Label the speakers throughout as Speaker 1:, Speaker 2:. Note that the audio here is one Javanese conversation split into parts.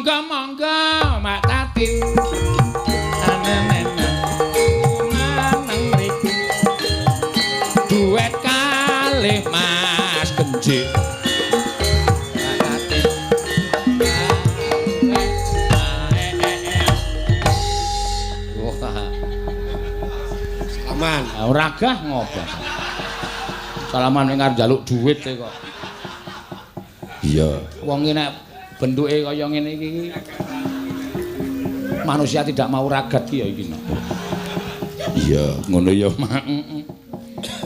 Speaker 1: Monggo monggo Mbak Tatin. Nang mriki. Duet kalih Mas Genjik. Mbak Tatin. Wah.
Speaker 2: Salaman.
Speaker 1: Ora gah ngopo. Salaman ning arep njaluk dhuwit e kok. Iya. Wong iki nek bentuke kaya ngene iki manusia tidak mau ragat ki ya iki no. Iya, ngono ya, Mak.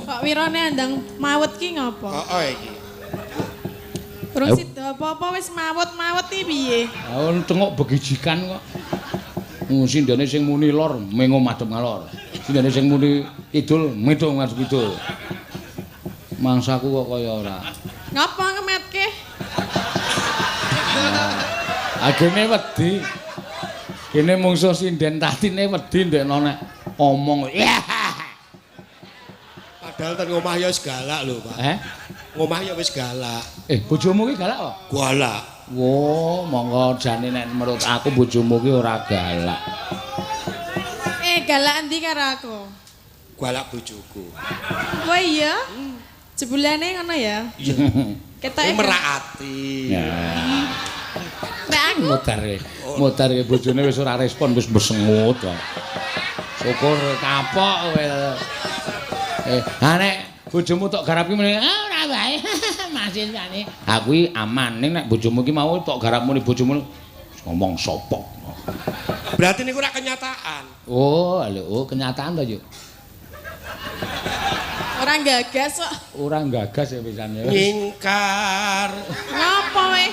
Speaker 3: Kok wirone andang mawet ki ngopo?
Speaker 2: Heeh iki.
Speaker 3: Urung sida apa-apa wis mawet-mawet iki piye?
Speaker 1: Ha tengok begijikan kok. Sindene sing muni lor mengo madhep ngalor. Sindene sing muni kidul metu madhep kidul. Mangsaku kok kaya ora.
Speaker 3: Ngapa ngemetke?
Speaker 1: Agene wedi. Kene mungsuh sinden tatine wedi ndekno nek omong.
Speaker 2: Padahal ten omah ya wis galak lho, Pak.
Speaker 1: Eh?
Speaker 2: Ngomah ya wis galak.
Speaker 1: Bojomu ki galak apa?
Speaker 2: Galak.
Speaker 1: Wo, monggo jane nek menurut aku bojomu ki ora galak.
Speaker 3: Galak endi karo aku?
Speaker 2: Galak bojoku.
Speaker 3: Oh iya? Jebulane ngono ya?
Speaker 2: Iya.
Speaker 3: Ketoke
Speaker 2: merak ati.
Speaker 1: Ya.
Speaker 3: Nek aku
Speaker 1: Mudar bojone wis ora respon wis besengut. Syukur kapok kowe. Ha nek bojomu tok garap ki muni, ah ora wae. Masih jane. Ha kuwi aman ning nek bojomu ki mau tok garap muni bojomu ngomong sopok.
Speaker 2: Berarti niku ora kenyataan.
Speaker 1: Oh, lho, oh kenyataan to, Yuk.
Speaker 3: Ora gagas kok.
Speaker 1: Ora gagas ya pisan ya.
Speaker 2: Nyingkar.
Speaker 3: Ngopo we?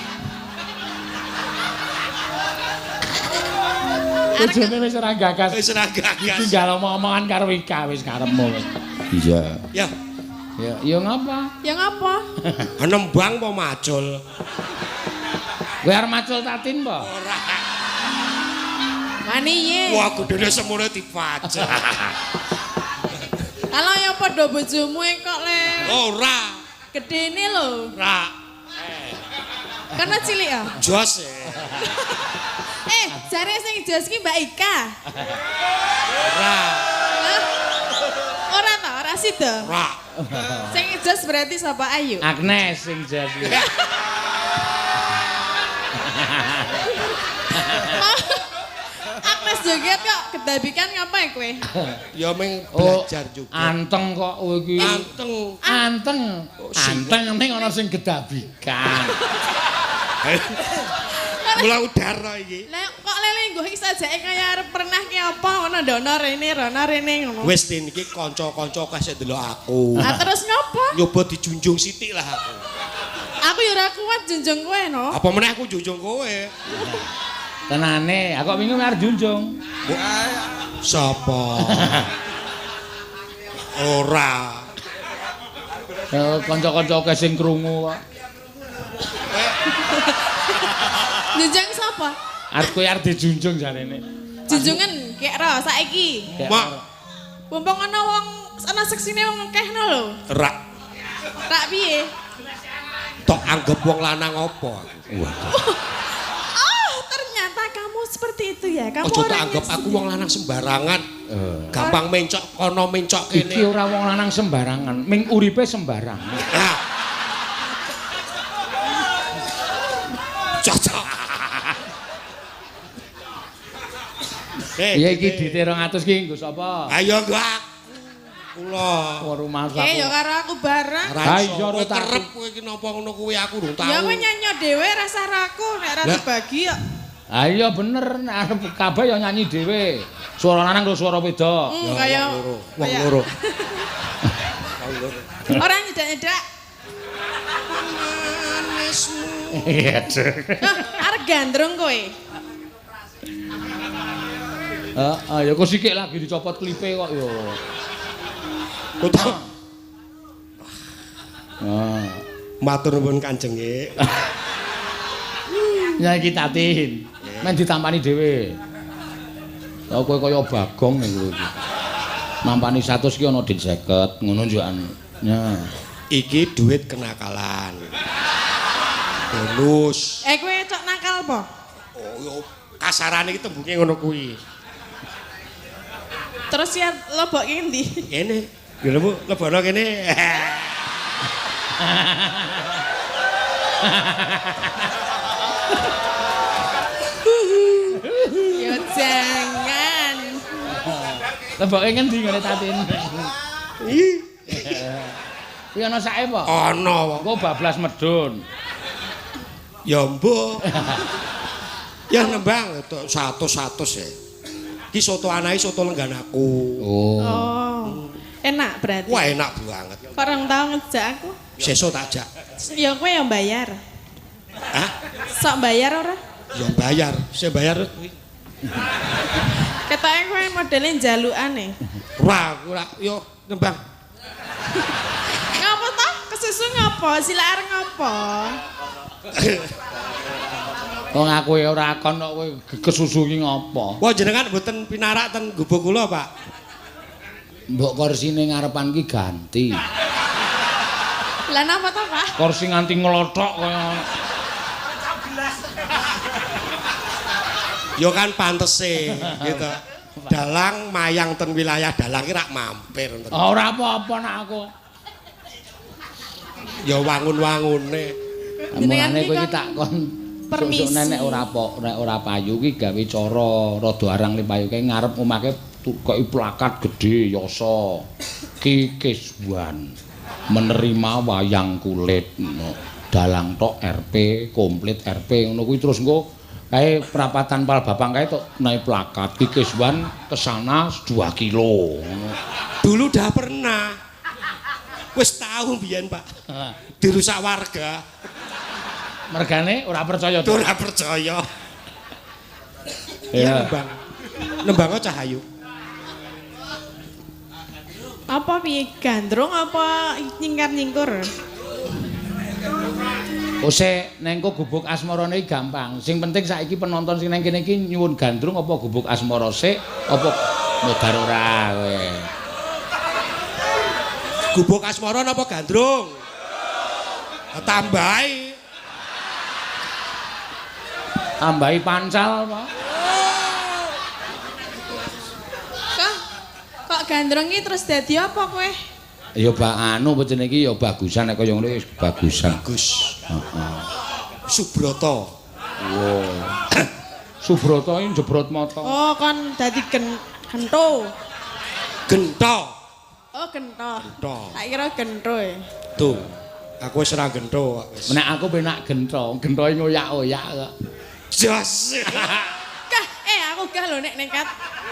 Speaker 1: Bojone wis ora gagas.
Speaker 2: Wis ora gagas.
Speaker 1: Tinggal omong-omongan karo Ika wis karepmu wis. Iya.
Speaker 2: Ya.
Speaker 1: Ya, ya ngapa?
Speaker 3: Ya ngapa?
Speaker 2: Nembang apa macul?
Speaker 1: Kowe arep macul Tatin apa?
Speaker 2: Ora.
Speaker 3: Wani ye.
Speaker 2: Wah, gedene semono dipajak.
Speaker 3: Kalau ya padha bojomu kok le.
Speaker 2: Ora.
Speaker 3: Gedene lho.
Speaker 2: Ora.
Speaker 3: Karena cilik ya?
Speaker 2: Jos.
Speaker 3: Jare sing jos ki Mbak Ika.
Speaker 2: Ora.
Speaker 3: Ora ta, ora sida.
Speaker 2: Ora.
Speaker 3: Sing jos berarti sapa Ayu?
Speaker 1: Agnes sing jos ki.
Speaker 3: Agnes joget kok kedabikan ngapa ya kowe?
Speaker 2: Ya meng belajar juga.
Speaker 1: Anteng kok kowe iki.
Speaker 2: Anteng.
Speaker 1: Anteng. Anteng ning ana sing gedabikan.
Speaker 2: Mula udara iki.
Speaker 3: Lah kok lele nggo iki sajake kaya arep pernah ki apa ngono ndono rene rono rene ngono.
Speaker 2: Wis tin iki kanca-kanca kasih ndelok aku.
Speaker 3: Lah terus ngopo?
Speaker 2: Nyoba dijunjung sithik lah aku.
Speaker 3: Aku ya ora kuat junjung kowe no.
Speaker 2: Apa meneh aku junjung kowe?
Speaker 1: Tenane, aku wingi arep junjung.
Speaker 2: Sapa? Ora.
Speaker 1: Kanca-kanca akeh sing krungu kok.
Speaker 3: Junjung sapa?
Speaker 1: Arep kowe arep dijunjung jarene.
Speaker 3: Junjungan kek ro saiki.
Speaker 2: Mak.
Speaker 3: Mumpung ana wong ana seksine wong akeh no lho.
Speaker 2: Rak.
Speaker 3: Rak piye?
Speaker 2: Tok anggap wong lanang apa aku?
Speaker 1: Waduh.
Speaker 3: Oh, ternyata kamu seperti itu ya. Kamu
Speaker 2: ojo tak
Speaker 3: orangnya
Speaker 2: anggap aku wong lanang sembarangan. Gampang mencok kono mencok kene.
Speaker 1: Iki ora wong lanang sembarangan, ming uripe sembarangan.
Speaker 2: Nah. Cocok.
Speaker 1: Iya iki dite 200 ki nggo sapa?
Speaker 2: Ayo nggo aku. Kula.
Speaker 1: Karo mas aku.
Speaker 3: Ya karo aku bareng.
Speaker 2: Ora
Speaker 1: Ha
Speaker 2: iso
Speaker 1: iya
Speaker 2: kowe
Speaker 1: ora
Speaker 2: kerep kowe iki napa ngono kuwi aku durung tau.
Speaker 3: Ya kowe nyanyi dhewe rasah aku nek ora dibagi kok.
Speaker 1: Ha iya bener nek arep kabeh ya nyanyi dhewe. Suara lanang karo suara wedok.
Speaker 2: Ya,
Speaker 3: Kaya
Speaker 2: wong loro. Wong loro.
Speaker 3: Ora nyedak-nyedak.
Speaker 2: Manismu.
Speaker 1: Iya.
Speaker 3: Arep gandrung kowe.
Speaker 1: Heeh, ya kok sikik lagi dicopot klipe kok ya.
Speaker 2: Kutu.
Speaker 1: Ah.
Speaker 2: Matur nuwun Kanjeng nggih.
Speaker 1: Ya iki Tatin. Men ditampani dhewe. Lah kowe kaya Bagong niku iki. Nampani 100 ki ana dit 50 ngono njukan. Ya.
Speaker 2: Iki duit kenakalan. Bonus.
Speaker 3: Kowe cok nakal apa?
Speaker 2: Oh, yo kasarane iki tembunge ngono kuwi.
Speaker 3: Terus ya lebokke endi?
Speaker 2: Kene. Lho Bu, lebono kene.
Speaker 3: Ya jangan.
Speaker 1: Leboke ngendi ngene Tatin?
Speaker 2: Ih,
Speaker 1: Kuwi ana sake apa?
Speaker 2: ana kok.
Speaker 1: Engko bablas medun.
Speaker 2: Ya mbuh. Ya nembang 100-100 ya. Ki soto anake soto lenggan aku.
Speaker 1: Oh.
Speaker 3: Oh. Enak berarti.
Speaker 2: Wah, enak banget.
Speaker 3: Kok orang tau ngejak aku?
Speaker 2: Sesuk tak jak.
Speaker 3: Ya kowe yang bayar.
Speaker 2: Hah?
Speaker 3: Sok bayar ora?
Speaker 2: Ya bayar. Sing bayar kuwi.
Speaker 3: Ketoke kowe modele njalukane.
Speaker 2: Ora, aku ora. Yo nembang.
Speaker 3: Ngapa toh? Kesusu ngapa? Sila arep ngapa?
Speaker 1: Wong aku ya ora kon kok kowe kesusu ki ngopo?
Speaker 2: Wah, jenengan mboten pinarak ten gubuk kula, Pak.
Speaker 1: Mbok korsine ngarepan ki ganti.
Speaker 3: Lah napa toh, Pak?
Speaker 1: Kursi nganti nglothok kaya
Speaker 2: Ya kan pantese gitu. Dalang mayang ten wilayah dalang ki rak mampir ten.
Speaker 1: Ora apa-apa nak aku.
Speaker 2: Ya wangun-wangune.
Speaker 1: Mulane
Speaker 3: ki
Speaker 1: kowe iki
Speaker 3: kon
Speaker 1: tak kon
Speaker 3: permisi.
Speaker 1: sok-sokne nek ora apa nek ora payu ki gawe cara rada arang le payu kae ngarep omahke tukoki plakat gedhe yasa Ki Kiswan menerima wayang kulit ngono. Dalang tok RP komplit RP ngono kuwi terus engko kae perapatan Pal Bapang kae tok naik plakat Ki Kiswan kesana 2 kilo ngono.
Speaker 2: Dulu dah pernah. Wis tahu biyen, Pak. Dirusak warga.
Speaker 1: Mergane ora percaya.
Speaker 2: Tuh ora percaya. Iya, nembang. Nembang Cahayu.
Speaker 3: Apa piye gandrung apa nyingkar-nyingkur?
Speaker 1: Ose neng kok gubuk asmarane iki gampang. Sing penting saiki penonton sing neng kene iki nyuwun gandrung apa gubuk asmara sik apa modar ora kowe.
Speaker 2: Gubuk asmara napa gandrung? Tambahi.
Speaker 1: Tambahi pancal apa?
Speaker 3: Kok kok gandrung iki terus dadi apa kowe?
Speaker 1: Ya bak anu apa jenenge iki ya bagusan nek kaya ngono wis bagusan.
Speaker 2: Bagus.
Speaker 1: Heeh.
Speaker 2: Subroto.
Speaker 1: Wow. Subroto iki jebrot mata.
Speaker 3: Oh, kon dadi gento.
Speaker 2: Gento.
Speaker 3: Oh, gento.
Speaker 2: Gento.
Speaker 3: Tak kira gento e.
Speaker 2: Tuh. Aku wis ora gento kok wis.
Speaker 1: Nek aku penak gento, gentoe ngoyak-oyak kok.
Speaker 2: Jos.
Speaker 3: Kah, aku gah lho nek nekat.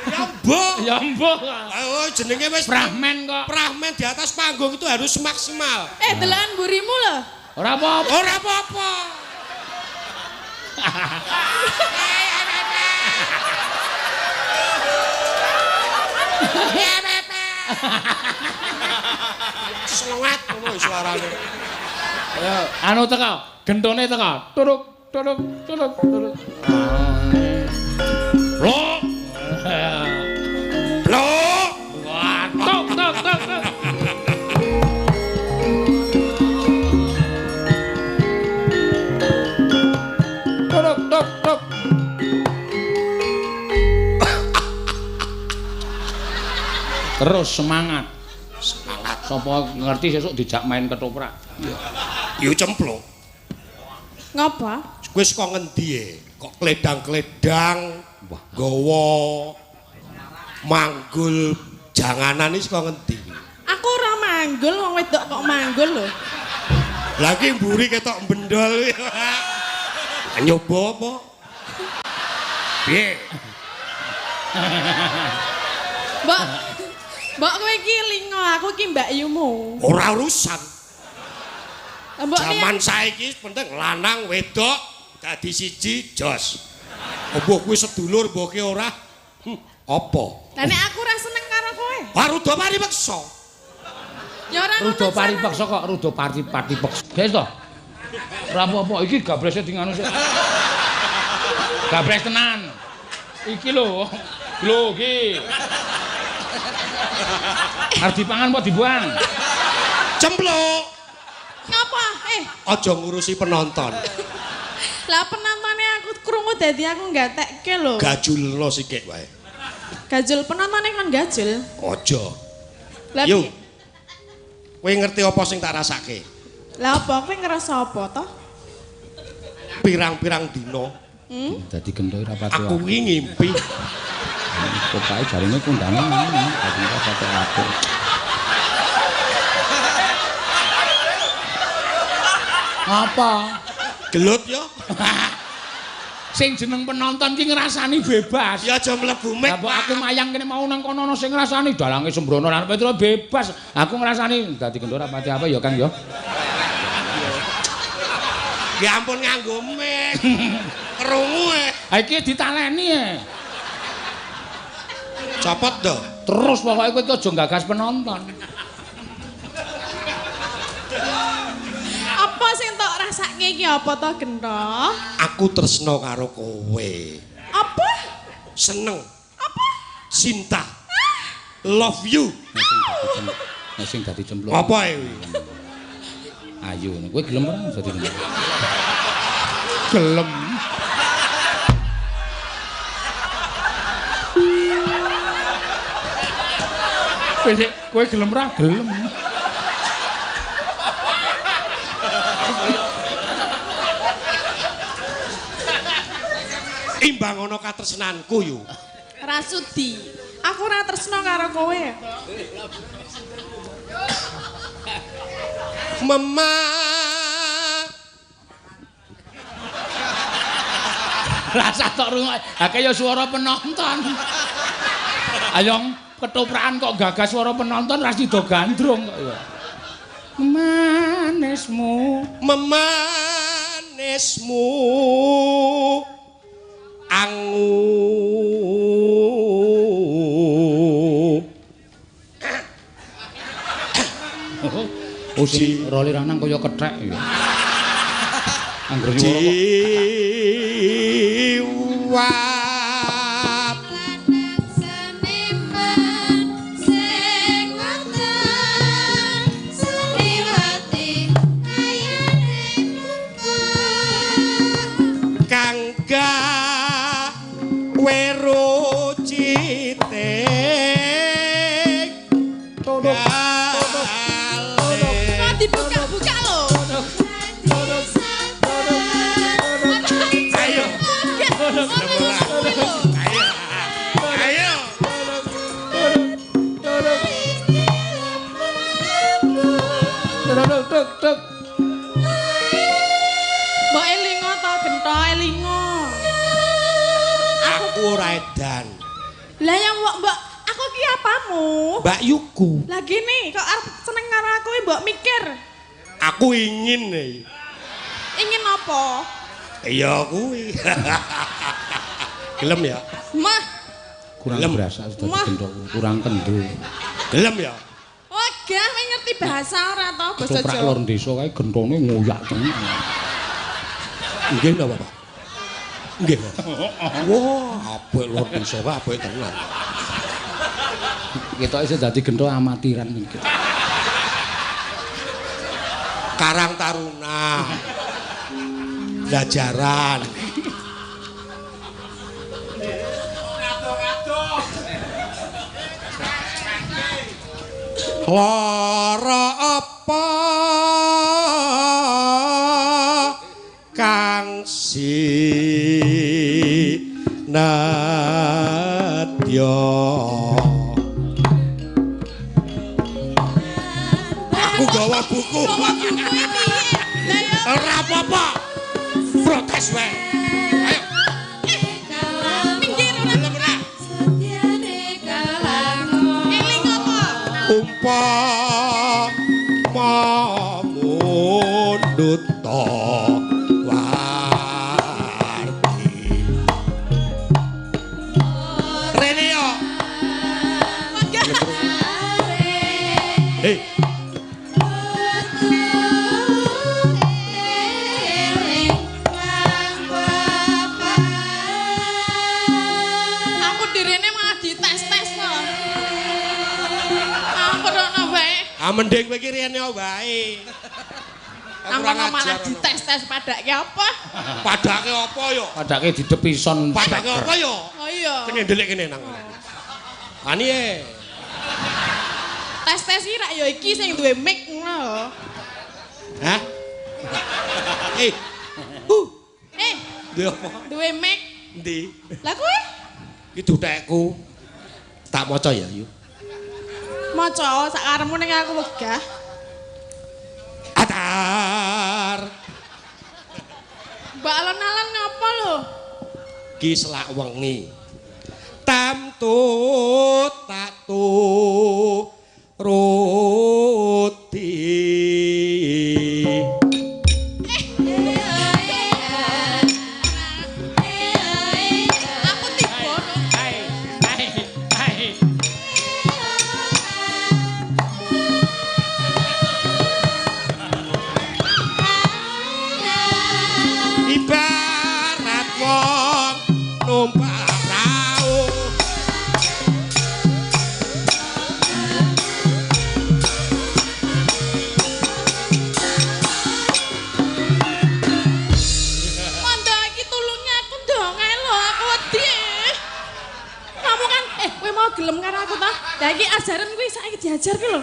Speaker 2: Ya mbok.
Speaker 1: Ya mbok.
Speaker 2: Oh, jenenge wis
Speaker 1: Prahmen kok.
Speaker 2: Prahmen di atas panggung itu harus maksimal.
Speaker 3: Delokan mburimu lho.
Speaker 1: Ora apa-apa.
Speaker 2: Ora apa-apa. Selengat ngono suarane.
Speaker 1: Ayo, anu teko, gentone teko. Turuk turuk turuk turuk. Lho.
Speaker 2: Lho.
Speaker 1: Wah, tok tok tok tok. Turuk tok tok. Terus semangat.
Speaker 2: Semangat.
Speaker 1: Sapa ngerti sesuk dijak main ketoprak.
Speaker 2: Iya. Yo cempluk.
Speaker 3: Ngopo?
Speaker 2: Kowe saka ngendi e? Kok kledang-kledang,
Speaker 1: Wah.
Speaker 2: gawa manggul janganan iki saka ngendi?
Speaker 3: Aku ora manggul wong wedok kok manggul lho.
Speaker 2: Lah iki mburi ketok bendol. Nyoba apa? Piye?
Speaker 3: Mbok Mbok kowe iki lingo, aku iki mbakyumu.
Speaker 2: Ora urusan.
Speaker 3: Mbok
Speaker 2: Jaman saiki penting lanang wedok dadi siji jos. Mbok kuwi sedulur mbok ki ora. Apa?
Speaker 3: Lah nek aku ora seneng karo kowe.
Speaker 2: Wah, ruda paripeksa.
Speaker 3: Ya ora
Speaker 1: Ruda paripeksa kok, ruda parti-parti peksa. Guys to. Ora apa-apa, iki gablese di nganu sik. Gables tenan. Iki lho. Lho iki. Arep dipangan apa dibuang?
Speaker 2: Cempluk.
Speaker 3: Ngapa?
Speaker 2: Aja ngurusi penonton.
Speaker 3: Lah penontonnya aku krungu dadi aku gatekke lho.
Speaker 2: Gajulno sikik wae.
Speaker 3: Gajul penontone kon gajul.
Speaker 2: Aja.
Speaker 3: Lah
Speaker 2: Yo. Kowe ngerti apa sing tak rasake?
Speaker 3: Lah apa kowe ngerasa apa toh?
Speaker 2: Pirang-pirang dina
Speaker 1: Dadi gento ora pati.
Speaker 2: aku ki ngimpi.
Speaker 1: Pokoke jarine kondangan dadi ora pati apik. Apa?
Speaker 2: Gelut yo.
Speaker 1: Sing jeneng penonton ki ngrasani bebas.
Speaker 2: Ya aja mlebu mek.
Speaker 1: Lah mbok aku mayang kene mau nang kono ana sing ngrasani dalange sembrono lan Petro bebas. Aku ngrasani dadi gento ora pati apa ya Kang ya.
Speaker 2: Ya ampun nganggo mek. Krungu e.
Speaker 1: Ha iki ditaleni e.
Speaker 2: Copot do.
Speaker 1: Terus pokoke kowe iki aja gagas penonton.
Speaker 3: Apa sing tok rasake iki apa toh gento?
Speaker 2: Aku tresno karo kowe.
Speaker 3: Apa?
Speaker 2: Seneng.
Speaker 3: Apa?
Speaker 2: Cinta. Love you.
Speaker 1: Nek sing dadi cemplung.
Speaker 2: Apa e kuwi?
Speaker 1: Ayo, kowe gelem ora dadi cemplung? Gelem. Kowe gelem ora? Gelem.
Speaker 2: Imbang ana katresnanku yo.
Speaker 3: Ora sudi. Aku ora tresno karo kowe.
Speaker 2: Mema
Speaker 1: Rasa tok rungok. Ha kaya suara penonton. Ayo ketoprakan kok gagas suara penonton ra sida gandrung kok ya. Manismu,
Speaker 2: memanismu angu.
Speaker 1: Oh sing roli lanang kaya kethek ya. Angger nyuwara kok
Speaker 2: jiwa.
Speaker 4: Lanang seniman sing wonten seniwati ayane numpak
Speaker 2: kang gawe rucite
Speaker 3: Kok dibuka-buka lho.
Speaker 2: Ayo. Ayo. Ayo.
Speaker 1: Tuk tuk.
Speaker 3: Mbok elingo to gento elingo.
Speaker 2: Aku ora edan.
Speaker 3: Lah yang mbok mbok aku ki apamu?
Speaker 2: Mbak Yuku,
Speaker 3: Lah gini kok arep seneng karo aku mbok mikir.
Speaker 2: aku ingin nih.
Speaker 3: Ingin apa?
Speaker 2: Iya kuwi. Gelem ya?
Speaker 3: Mah,
Speaker 1: Kurang
Speaker 2: Gelem.
Speaker 1: berasa dadi
Speaker 3: Wah.
Speaker 1: gento, kurang kendel.
Speaker 2: Gelem ya?
Speaker 3: wegah kowe ngerti bahasa ora to basa
Speaker 1: Ketoprak
Speaker 3: Jawa.
Speaker 1: lor desa kae gentone ngoyak tenan.
Speaker 2: Nggih napa, Pak? Nggih. Wah, apik lor desa kae apik tenan.
Speaker 1: Ketoke sing dadi gento amatiran iki.
Speaker 2: Karang Taruna. Belajaran. Lara apa kang sinadya? Aku gawa buku.
Speaker 3: Gawa buku iki piye? Lah ya
Speaker 2: Ora apa-apa. Protes wae. Ayo,
Speaker 3: minggir ora.
Speaker 2: gelem ora?
Speaker 3: Eling apa?
Speaker 2: Umpama mundhut wargi. Rene yo.
Speaker 3: Wegah.
Speaker 2: Hei,
Speaker 3: Aku direne malah dites-tes to. Aku rono wae.
Speaker 2: ah mending kowe iki rene wae.
Speaker 3: Nang
Speaker 2: Kurang
Speaker 3: kono malah
Speaker 2: ajar,
Speaker 3: dites-tes padake apa?
Speaker 2: Padake apa yo?
Speaker 1: Padake didepison.
Speaker 2: Padake apa yo?
Speaker 3: Oh iya.
Speaker 2: Kene ndelik kene nang. Ani e.
Speaker 3: Tes-tes iki rak ya iki sing duwe mic ngono lho.
Speaker 2: Hah? Eh.
Speaker 3: Eh,
Speaker 2: Duwe apa?
Speaker 3: duwe mic.
Speaker 2: Endi?
Speaker 3: Lah kowe
Speaker 2: Iki dutekku. Tak maca ya, Yu.
Speaker 3: maca sak karepmu ning aku wegah.
Speaker 2: Atar.
Speaker 3: Mbak alon-alon ngapa lho?
Speaker 2: Ki selak wengi. Tamtu tak ruti.
Speaker 3: Aku tiba.
Speaker 1: Hai, hai, hai.
Speaker 2: Ibarat wong numpak prau.
Speaker 3: Mondo iki tulungi aku dong ae lho, aku wedi. Kamu kan kowe mau gelem karo aku ta? Lah iki ajaran kuwi saiki diajar ki lho.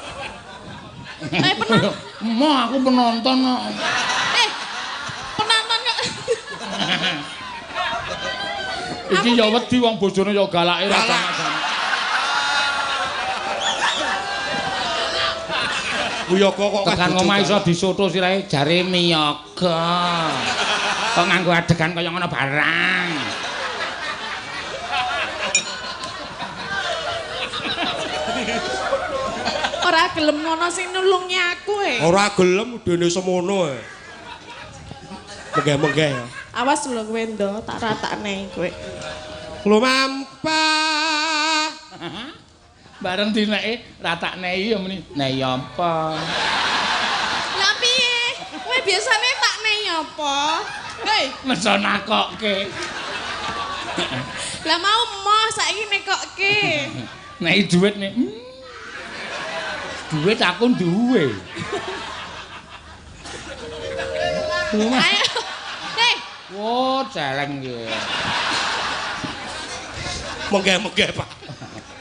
Speaker 3: Eh pernah
Speaker 1: Mo aku penonton kok.
Speaker 3: Penonton kok.
Speaker 1: Iki ya wedi wong bojone ya galake ra
Speaker 2: Galak.
Speaker 1: sama-sama.
Speaker 2: Wiyaga kok
Speaker 1: Tekan
Speaker 2: bojo
Speaker 1: omah iso
Speaker 2: galak.
Speaker 1: disoto sirahe jare miyaga. Kok nganggo adegan kaya ngono barang.
Speaker 3: Ora gelem ngono sing nulungi aku e.
Speaker 2: Ora gelem dene semono e. Menggeh-menggeh ya.
Speaker 3: Awas lho kowe ndo, tak ratakne kowe.
Speaker 2: Lumampah.
Speaker 1: Bareng dineke ratakne ya muni. Nei apa?
Speaker 3: Lah piye? Kowe biasane tak nei apa? Hei,
Speaker 1: Meso nakokke.
Speaker 3: lah mau moh saiki nekokke.
Speaker 1: Nei dhuwit nih. Dhuwit aku duwe.
Speaker 3: Ayo. Hei,
Speaker 1: Wo, celeng iki.
Speaker 2: Menggeh-menggeh, Pak.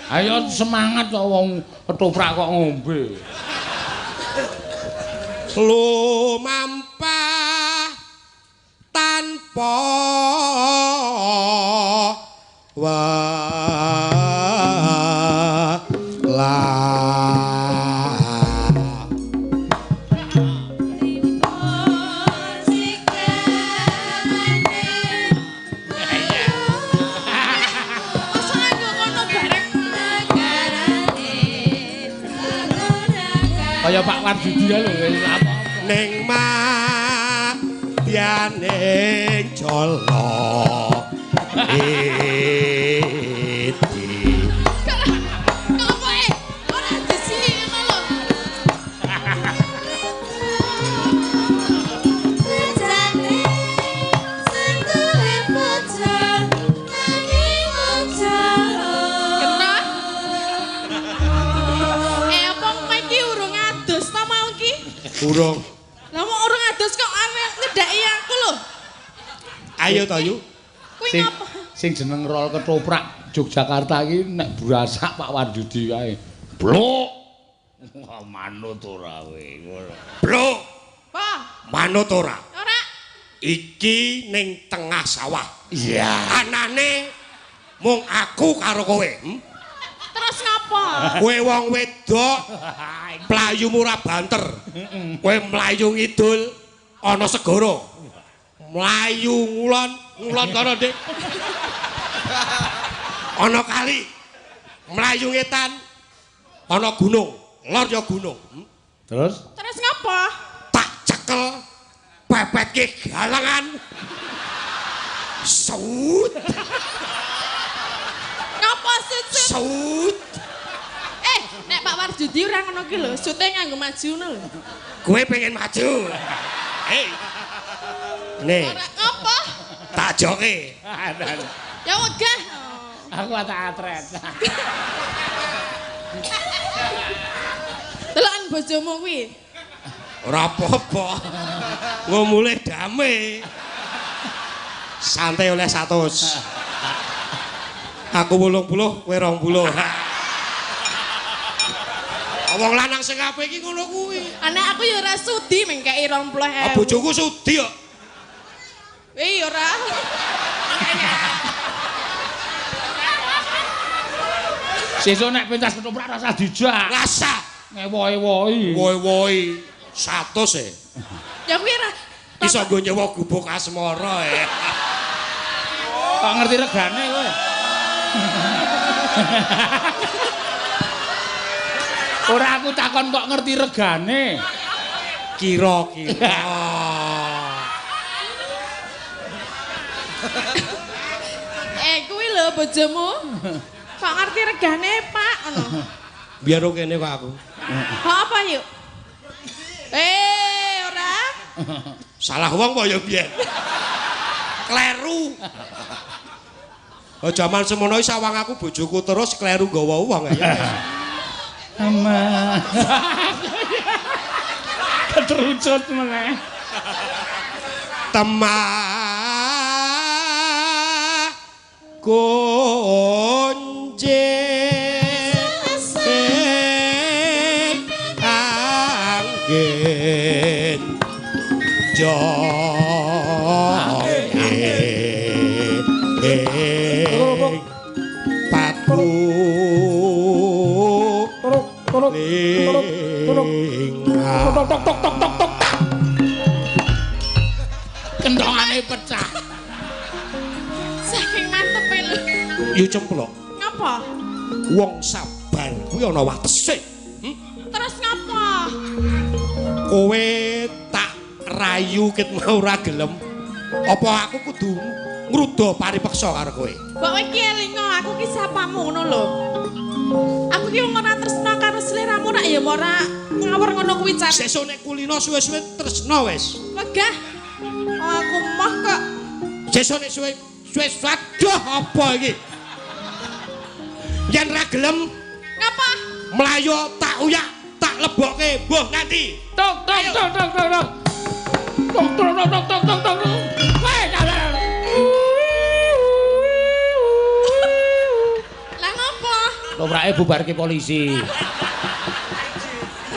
Speaker 1: Ayo semangat kok wong ketoprak kok ngombe.
Speaker 2: Lumampah tanpa wala.
Speaker 3: masa nganggo ngono bareng.
Speaker 1: Kaya Pak Warjudi ya lho wis apa.
Speaker 2: Ning madyaning jala iti.
Speaker 3: Ngopo e? Ora disini ngono lho. Kena. Apa kowe iki urung adus ta mau iki?
Speaker 2: Urung.
Speaker 3: Lah mau urung adus kok arep nyedhaki aku lho.
Speaker 2: Ayo to, Yu.
Speaker 3: Kuwi
Speaker 1: Sing
Speaker 3: ngapa?
Speaker 1: sing jeneng rol ketoprak Yogyakarta iki nek brasak Pak Warjudi kae. Blok. Wah, manut ora kowe ngono.
Speaker 2: Blok,
Speaker 3: Apa?
Speaker 2: manut ora.
Speaker 3: Ora.
Speaker 2: Iki ning tengah sawah.
Speaker 1: Iya.
Speaker 2: Anane mung aku karo kowe.
Speaker 3: Terus ngapa?
Speaker 2: Kowe wong wedok mlayu ora banter. Kowe mlayu ngidul ana segara. Mlayu ngulon, ngulon kono, Dik. Ana kali. Mlayu ngetan ana gunung. Lor ya gunung.
Speaker 1: Terus
Speaker 3: Terus ngapa?
Speaker 2: Tak cekel pepetke galangan. Saut,
Speaker 3: Ngapa sut?
Speaker 2: saut.
Speaker 3: Nek Pak Warjudi ora ngono ki lho, sute nganggo maju ngono lho.
Speaker 2: Kowe pengen maju. Hei. Nih,
Speaker 3: Ora ngapa?
Speaker 2: tak joke.
Speaker 3: Ya wegah.
Speaker 1: Aku tak atret.
Speaker 3: Deloken bojomu kuwi.
Speaker 2: Ora apa-apa. Nggo mulih dame. Santai oleh 100. Aku 80, kowe 20. Wong lanang sing apik iki ngono kuwi.
Speaker 3: Anak aku ya ora sudi mengkeki 20.000.
Speaker 2: Ah, bojoku sudi kok.
Speaker 3: Wih, ora.
Speaker 1: Sesuk nek pentas ketoprak rasa dijak.
Speaker 2: Rasa
Speaker 1: ngewo-ewoi.
Speaker 2: Woi-woi 100 e.
Speaker 3: Ya kuwi ora.
Speaker 2: Iso nggo nyewa gubuk asmara e.
Speaker 1: Kok ngerti regane kowe? Ora aku takon kok ngerti regane.
Speaker 2: Kira-kira.
Speaker 3: Kuwi lho bojomu. Kok ngerti regane, Pak? Ngono.
Speaker 2: Biar kene kok aku.
Speaker 3: Kok apa yuk? Ora.
Speaker 2: Salah wong kok ya biyen. Kleru. Oh jaman semono iki sawang aku bojoku terus kleru nggawa wong ya.
Speaker 1: Ama. Keterucut meneh.
Speaker 2: Temah kunci angin jonge patu
Speaker 1: Tok tok tok tok tok. Kendongane pecah.
Speaker 3: Saking mantepe lho.
Speaker 2: Yo cemplok.
Speaker 3: Ngapa?
Speaker 2: Wong sabar kuwi ana watese.
Speaker 3: Terus ngapa?
Speaker 2: Kowe tak rayu ket mau ora gelem. Apa aku kudu ngruda paripeksa karo kowe?
Speaker 3: Mbok kowe iki elingo aku ki sapamu ngono lho. Aku ki wong ora tresna karo sliramu rak ya ora ngawur ngono kuwi car.
Speaker 2: Sesuk nek kulino suwe-suwe tresna wis.
Speaker 3: Wegah. Oh, aku moh kok.
Speaker 2: Sesuk nek suwe suwe waduh apa iki? Yen ra gelem
Speaker 3: ngapa?
Speaker 2: Mlayu tak uyak, tak lebokke mbuh nganti.
Speaker 1: Tok tok tok tok tok tok. Tok tok tok tok tok tok. Weh, dalah.
Speaker 3: Lah ngopo?
Speaker 1: Toprake bubarke polisi.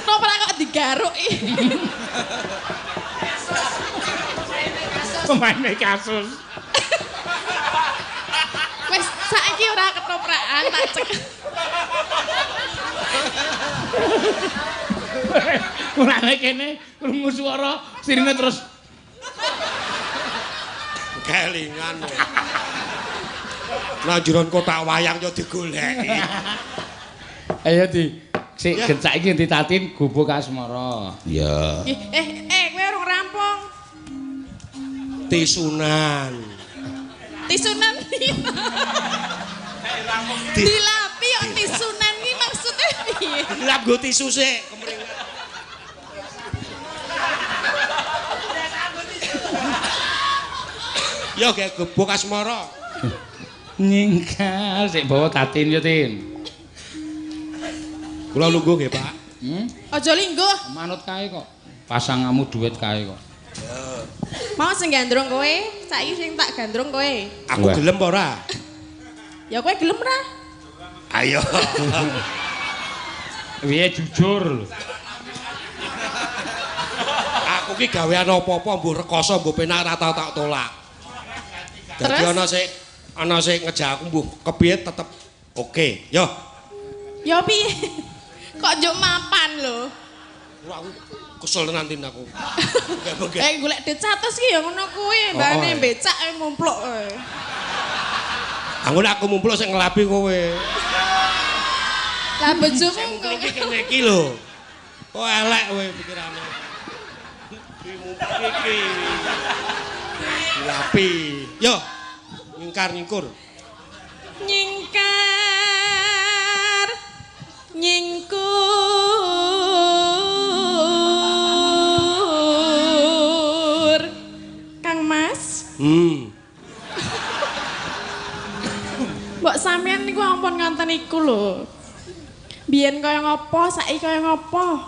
Speaker 3: Toprak kok digaruk iki.
Speaker 1: Pemaine kasus.
Speaker 3: Wis saiki ora ketoprakan tak cek.
Speaker 1: Mulane kene krungu swara sirine terus
Speaker 2: kelingan. Nang jeron kotak wayang yo digoleki.
Speaker 1: Ayo di sik gencak iki ditatin gubuk asmara. Iya.
Speaker 3: Kowe urung rampung.
Speaker 2: Tisunan.
Speaker 3: Tisunan piye? Dilapi kok tisunan iki maksudnya piye?
Speaker 2: Dilap nggo tisu sik kemringet. Yo gek gubuk asmara.
Speaker 1: Nyingkar sik bawa tatin yo Tin.
Speaker 2: Kula lungguh nggih, Pak.
Speaker 3: Aja lingguh.
Speaker 1: Manut kae kok. Pasangamu duit kae kok.
Speaker 3: Mau sing gandrung kowe, saiki sing tak gandrung kowe.
Speaker 2: Aku gelem apa ora?
Speaker 3: Ya kowe gelem ora?
Speaker 2: Ayo.
Speaker 1: Piye jujur lho.
Speaker 2: Aku ki gawean apa-apa mbuh rekoso mbuh penak ora tau tak tolak. Dadi ana sing ngejak aku mbuh kepiye tetep oke. Yo.
Speaker 3: Ya piye? Kok njuk mapan lho.
Speaker 2: Aku kesel tenan Tin aku.
Speaker 3: Golek duit 100 ki ya ngono kuwi, mbane becak mumpluk kowe.
Speaker 2: Aku nek aku mumpluk sing ngelapi kowe.
Speaker 3: Lah bojomu
Speaker 2: kok iki kene iki lho. Kok elek kowe pikirane. Mumpluk iki. Dilapi. Yo. Nyingkar nyingkur.
Speaker 3: Nyingkar nyingkur. Kang Mas. Mbok sampean niku ampun ngonten iku lho. Biyen kaya ngopo, saiki kaya ngopo?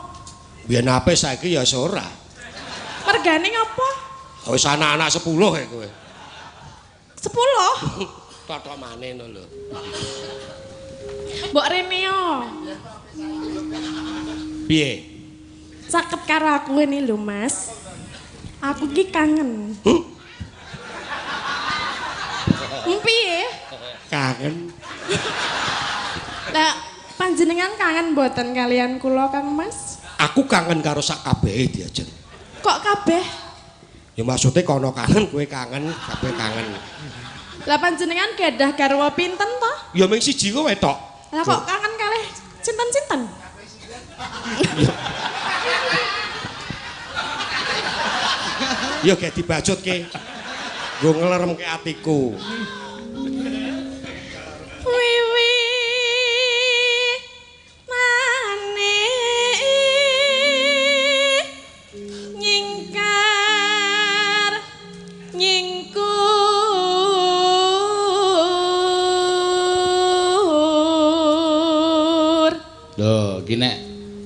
Speaker 2: Biyen ape saiki ya ora.
Speaker 3: Mergane ngapa?
Speaker 2: Wis anak-anak 10 ya kowe.
Speaker 3: 10?
Speaker 2: Totok maneh ngono lho.
Speaker 3: Mbok rene yo.
Speaker 2: Piye?
Speaker 3: Caket karo aku ngene lho, Mas. Aku ki kangen.
Speaker 2: Huh?
Speaker 3: Piye?
Speaker 2: Kangen.
Speaker 3: Lah panjenengan kangen mboten kalian kula, Kang Mas?
Speaker 2: Aku kangen karo sak kabehe diajen.
Speaker 3: Kok kabeh?
Speaker 2: Ya maksudnya kono kangen, kowe kangen, kabeh kangen.
Speaker 3: Lah panjenengan gadah garwa pinten to?
Speaker 2: Ya mung siji kowe tok.
Speaker 3: Lah kok kangen kalih cinten-cinten?
Speaker 2: Ya gak dibacutke. Nggo ngleremke atiku.
Speaker 3: Wiwi mane nyingkar nyingkur.
Speaker 1: Lho, iki nek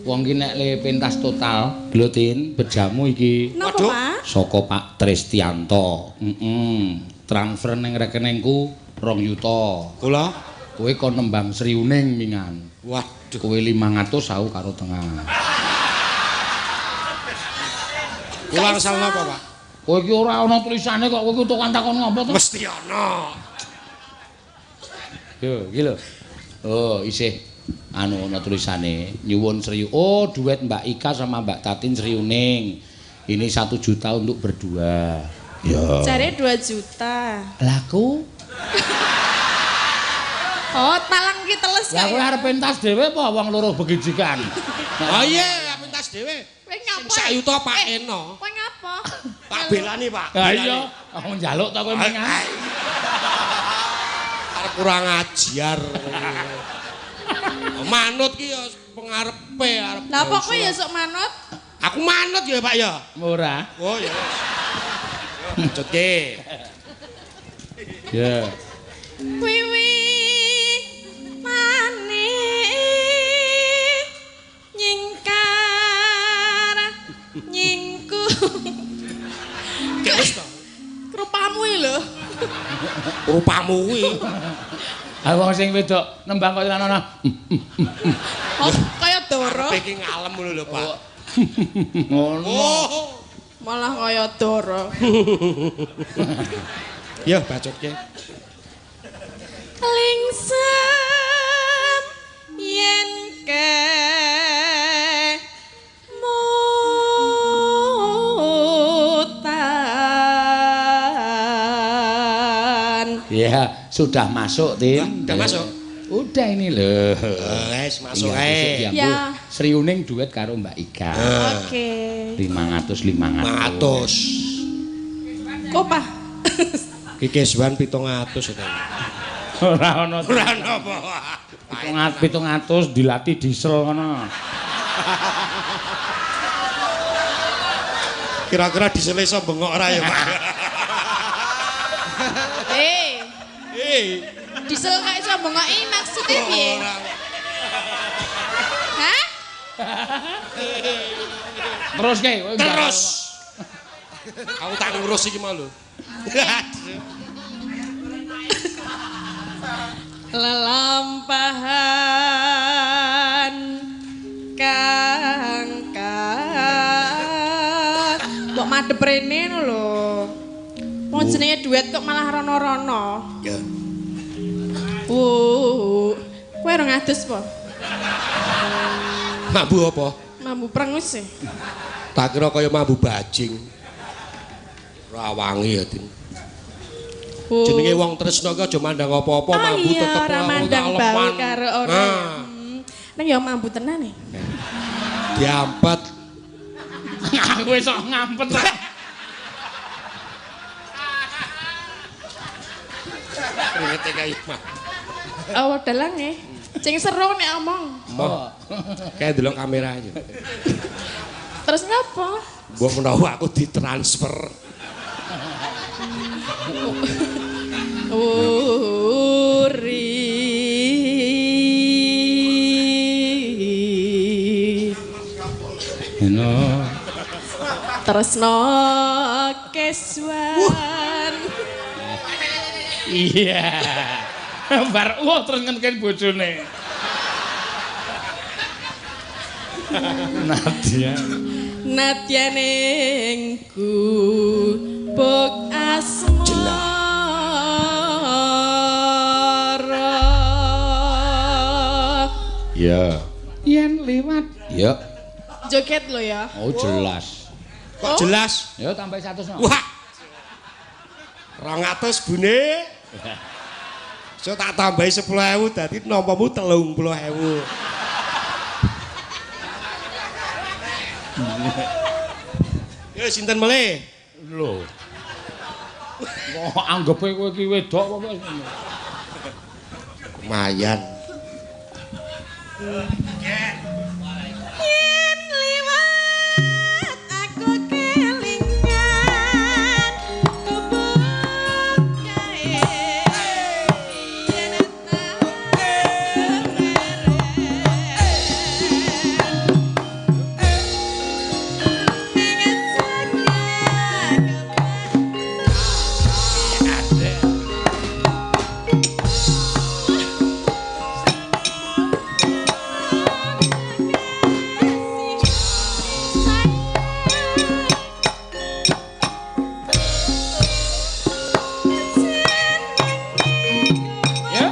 Speaker 1: wong iki nek le pentas total, glotin bejamu iki.
Speaker 3: Napa, Pak?
Speaker 1: Saka Pak Tristianto. Heeh. Transfer ning rekeningku 2 yuta.
Speaker 2: Kula
Speaker 1: kowe kon nembang Sriuning mingan.
Speaker 2: Waduh.
Speaker 1: Kowe 500 aku karo tengah.
Speaker 2: Kula angsal napa, Pak?
Speaker 1: Kowe iki ora ana tulisane kok kowe iki tukang takon ngopo to?
Speaker 2: Mesti ana.
Speaker 1: Yo, iki lho. Oh, isih anu ana tulisane nyuwun Sri. Oh, duet Mbak Ika sama Mbak Tatin Sriuning. Ini 1 juta untuk berdua. Ya.
Speaker 3: Jare 2 juta.
Speaker 1: Lah ku.
Speaker 3: Oh, talang ki teles
Speaker 1: Lah kowe arep pentas dhewe apa wong loro begijikan?
Speaker 2: Oh iya, pentas dhewe.
Speaker 3: Kowe ngapa?
Speaker 2: Sak yuta Pak Eno.
Speaker 3: Kowe ngapa?
Speaker 2: Tak belani, Pak.
Speaker 1: Lah iya, aku njaluk ta kowe mengan.
Speaker 2: Arep kurang ajar. Manut ki ya pengarepe arep.
Speaker 3: Lah apa kowe ya sok manut?
Speaker 2: Aku manut ya, Pak ya.
Speaker 1: Ora.
Speaker 2: Oh ya. Bacutke.
Speaker 1: Ya.
Speaker 3: Wiwi mane nyingkar nyingku.
Speaker 2: Gak wis to.
Speaker 3: Rupamu iki lho.
Speaker 2: Rupamu kuwi.
Speaker 1: Ha wong sing wedok nembang kaya ana.
Speaker 3: Oh, kaya doro.
Speaker 2: Arepe iki ngalem ngono lho, Pak.
Speaker 1: Ngono.
Speaker 2: Oh.
Speaker 3: Malah kaya doro.
Speaker 2: Ya bacutke.
Speaker 3: Lingsem yen ke mutan.
Speaker 1: Ya, sudah masuk, Tin.
Speaker 2: Udah masuk.
Speaker 1: Udah ini lho.
Speaker 2: Wes masuk ae.
Speaker 3: Ya.
Speaker 1: Sriuning duet karo Mbak Ika.
Speaker 3: Oke.
Speaker 1: 500 500.
Speaker 3: Kok, Pak?
Speaker 2: Ki keswan 700 itu.
Speaker 1: Ora ono.
Speaker 2: Ora ono apa.
Speaker 1: 700 dilatih diesel ngono.
Speaker 2: Kira-kira diesel iso bengok ora ya, Pak?
Speaker 3: Diesel kok iso bengoki maksudnya piye? Hah?
Speaker 1: Terus ke?
Speaker 2: Terus. Aku tak ngurus iki mau lho.
Speaker 3: Lelampahan kang kang mbok madhep rene ngono lho. Wong jenenge duet kok malah rono-rono.
Speaker 2: Ya.
Speaker 3: Wuh, kowe ora ngadus po?
Speaker 2: Mambu apa?
Speaker 3: Mambu prengus e.
Speaker 2: Tak kira kaya mambu bajing. Ora wangi ya, Din. Jenenge wong tresna ki aja mandang apa-apa, mambu
Speaker 3: iya,
Speaker 2: tetep
Speaker 3: ora mandang bau karo ora.
Speaker 2: Nah.
Speaker 3: Nang ya mambu tenan e.
Speaker 2: Diampet.
Speaker 1: Aku wis sok ngampet.
Speaker 2: Kringete kaya mah.
Speaker 3: Oh, dalang e. Sing seru nek omong.
Speaker 2: Moh. Kayak delok kamera aja.
Speaker 3: Terus ngapa?
Speaker 2: Mbok menawa aku ditransfer.
Speaker 3: Uri. Tresno Keswan.
Speaker 1: Iya. Bar wah terus ngenken bojone. Nadia.
Speaker 3: Nadya ning gubuk asmara.
Speaker 1: Iya. Yen liwat. Iya.
Speaker 3: Joget lo ya.
Speaker 1: Oh jelas.
Speaker 2: Kok jelas?
Speaker 1: Ya tambah 100 no.
Speaker 2: Wah. 200 bune. So tak tambahi 10.000 dadi nampamu 30.000. Ya sinten melih?
Speaker 1: Lho. Kok anggepe kowe iki wedok apa kok?
Speaker 2: Lumayan.
Speaker 4: Yen liwat aku kelingan gubuk kae yen
Speaker 1: Ya.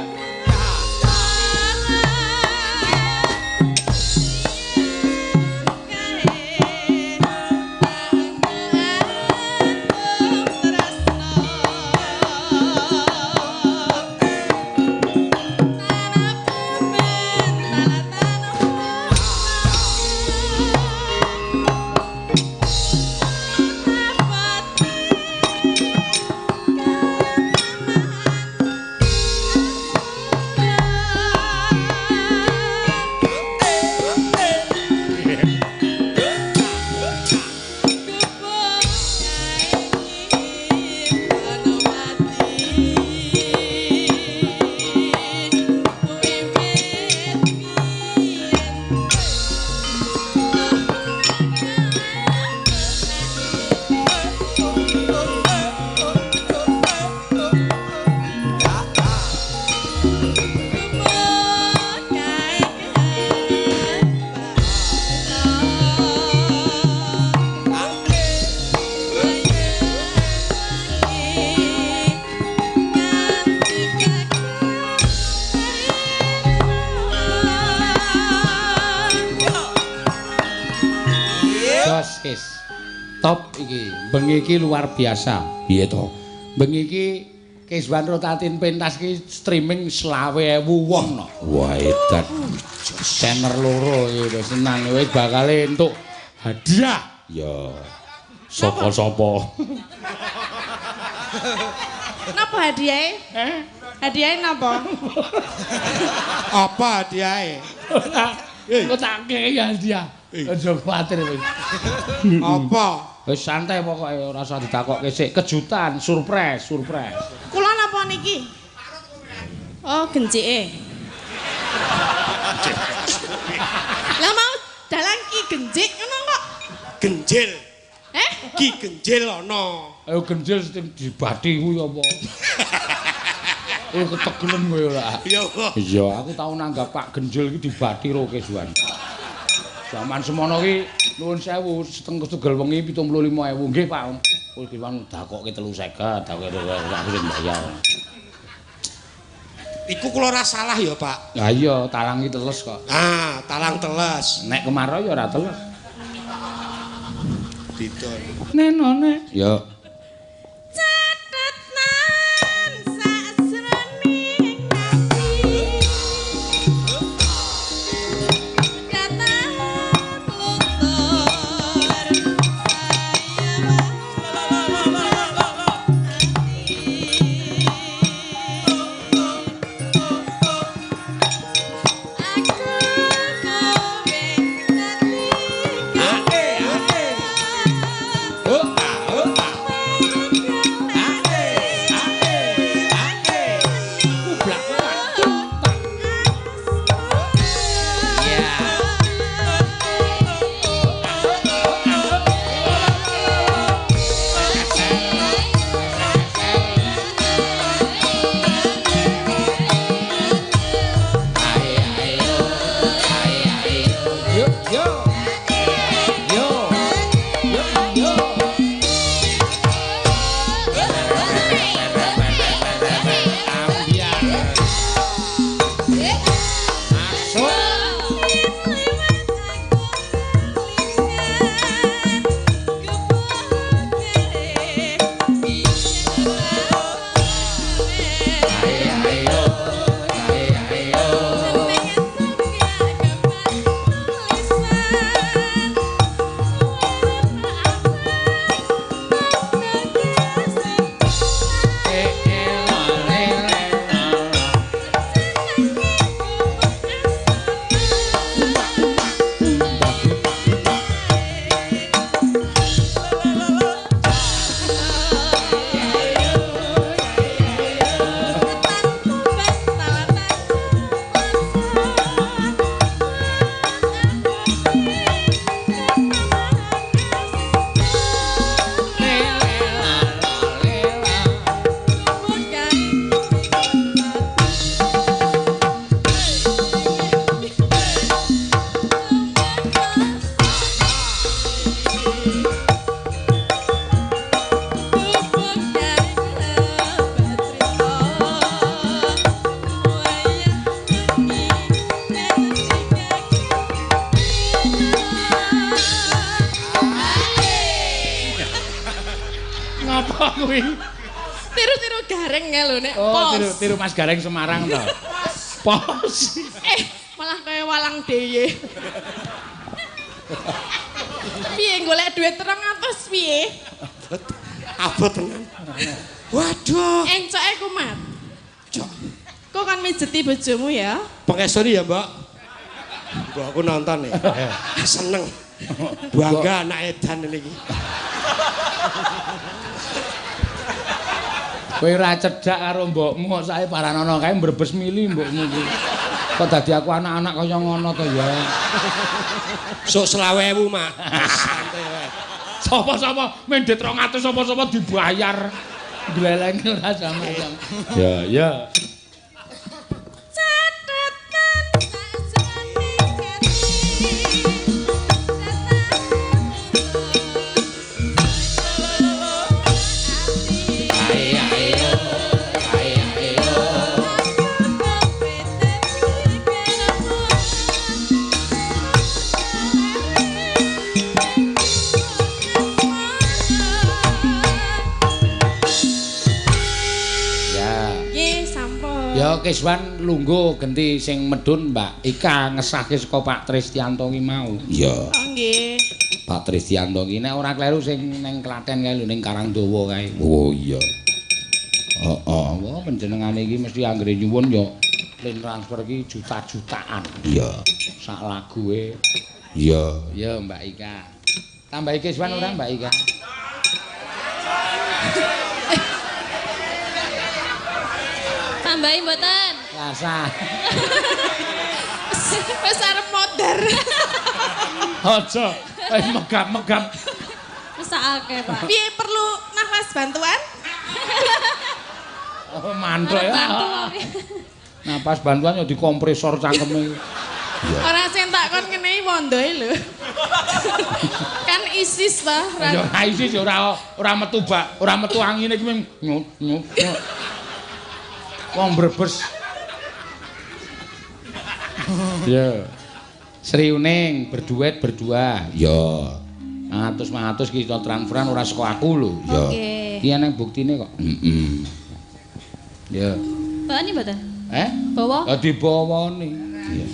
Speaker 1: Jos kis. Top iki. Bengi iki luar biasa. Piye to? Bengi iki Keswan Rotatin pentas iki streaming 25.000 wong no. Wah, edan. Tenor loro iki wis senang wis bakal entuk hadiah. Ya. Sapa-sapa.
Speaker 3: Napa hadiahe?
Speaker 1: Eh?
Speaker 3: Hadiahe napa?
Speaker 2: Apa hadiahe?
Speaker 1: Kok tak kei hadiah. Aja kuwatir wis.
Speaker 2: Apa?
Speaker 1: Wis santai pokoke ora usah ditakokke sik. Kejutan, surprise, surprise.
Speaker 3: Kula napa niki? Oh, gencike. Lah mau dalang ki genjik ngono kok.
Speaker 2: Genjil.
Speaker 3: Eh?
Speaker 2: Ki genjil ana.
Speaker 1: Ayo genjil sing dibati kuwi apa? Oh ketegelen kowe ora.
Speaker 2: Iya apa?
Speaker 1: Iya, aku tau nanggap Pak Genjil iki dibati ro Keswan. Zaman semono ki nuwun sewu setengah tugel wengi 75.000 nggih Pak. Kowe Keswan dakokke 350, dakokke aku sing bayar.
Speaker 2: Iku kula ora salah ya, Pak.
Speaker 1: Lah iya, talang iki teles kok.
Speaker 2: Ah, talang teles.
Speaker 1: Nek kemarau ya ora teles.
Speaker 2: Didon.
Speaker 1: Nenone. Ya.
Speaker 4: Catetan sajroning ati. Datan luntur saya aku kowe dadi
Speaker 1: Oh, ah, oh, ah.
Speaker 3: Gareng ya lho nek
Speaker 1: Oh,
Speaker 3: pos.
Speaker 1: tiru, tiru Mas Gareng Semarang to. Pos.
Speaker 3: Eh, malah kaya walang deye. Piye golek duit 200 piye?
Speaker 2: Abot tenan. Waduh.
Speaker 3: Encoke kumat.
Speaker 2: Cok.
Speaker 3: Kok kan mijeti bojomu ya?
Speaker 2: Pengestoni ya, Mbak. Mbak aku nonton nih. Seneng. Bangga anak edan ini iki.
Speaker 1: Kowe ora cedhak karo mbokmu kok sae paranono kae mbrebes mili mbokmu iki. Kok dadi aku anak-anak kaya ngono to ya.
Speaker 2: Sok 20.000, Mak. Santai wae.
Speaker 1: Sapa-sapa mendhet 200 sapa-sapa dibayar. Gleleng ora sama-sama. Ya, ya.
Speaker 3: Catetan sakjroning ati.
Speaker 1: Ayo ayo. Ayo ayo. Ya.
Speaker 3: Nggih, sampun.
Speaker 1: Ya Kiswan lungguh genti sing medhun Mbak Ika ngesahke saka Pak Tristianto ki mau. Iya.
Speaker 3: Oh nggih.
Speaker 1: Pak Tristianto ki nek ora kleru sing ning Klaten kae lho ning Karangdawa kae. Oh iya. Heeh, wah panjenengane iki mesti anggere nyuwun ya lin transfer ki juta-jutaan. Iya. Sak lague. Iya, iya Mbak Ika. Tambahi Kiswan ora Mbak Ika?
Speaker 4: Tambahi mboten.
Speaker 1: Rasa.
Speaker 3: Wis arep modar.
Speaker 1: Aja, wis megap-megap.
Speaker 4: Mesakake, Pak.
Speaker 3: Piye perlu nafas bantuan?
Speaker 1: Oh, mantuk ya.
Speaker 4: Bantu kok.
Speaker 1: Napas bantuan ya dikompresor cangkeme.
Speaker 3: Ora sing tak kon ngenehi wondoe lho. Kan isis ta,
Speaker 1: Ya ora isis ya ora metu bak, ora metu angine iki mung nyut nyut. nyut. Wong Brebes. Ya. Sri Uning berduet berdua. Ya. 100-100 ki iso transferan ora saka aku lho. Ya.
Speaker 4: Oke.
Speaker 1: Ki eneng buktine kok. Heeh. Ya.
Speaker 4: Bawani mboten?
Speaker 1: Eh?
Speaker 4: Bawa?
Speaker 1: Ya dibawani. Iya.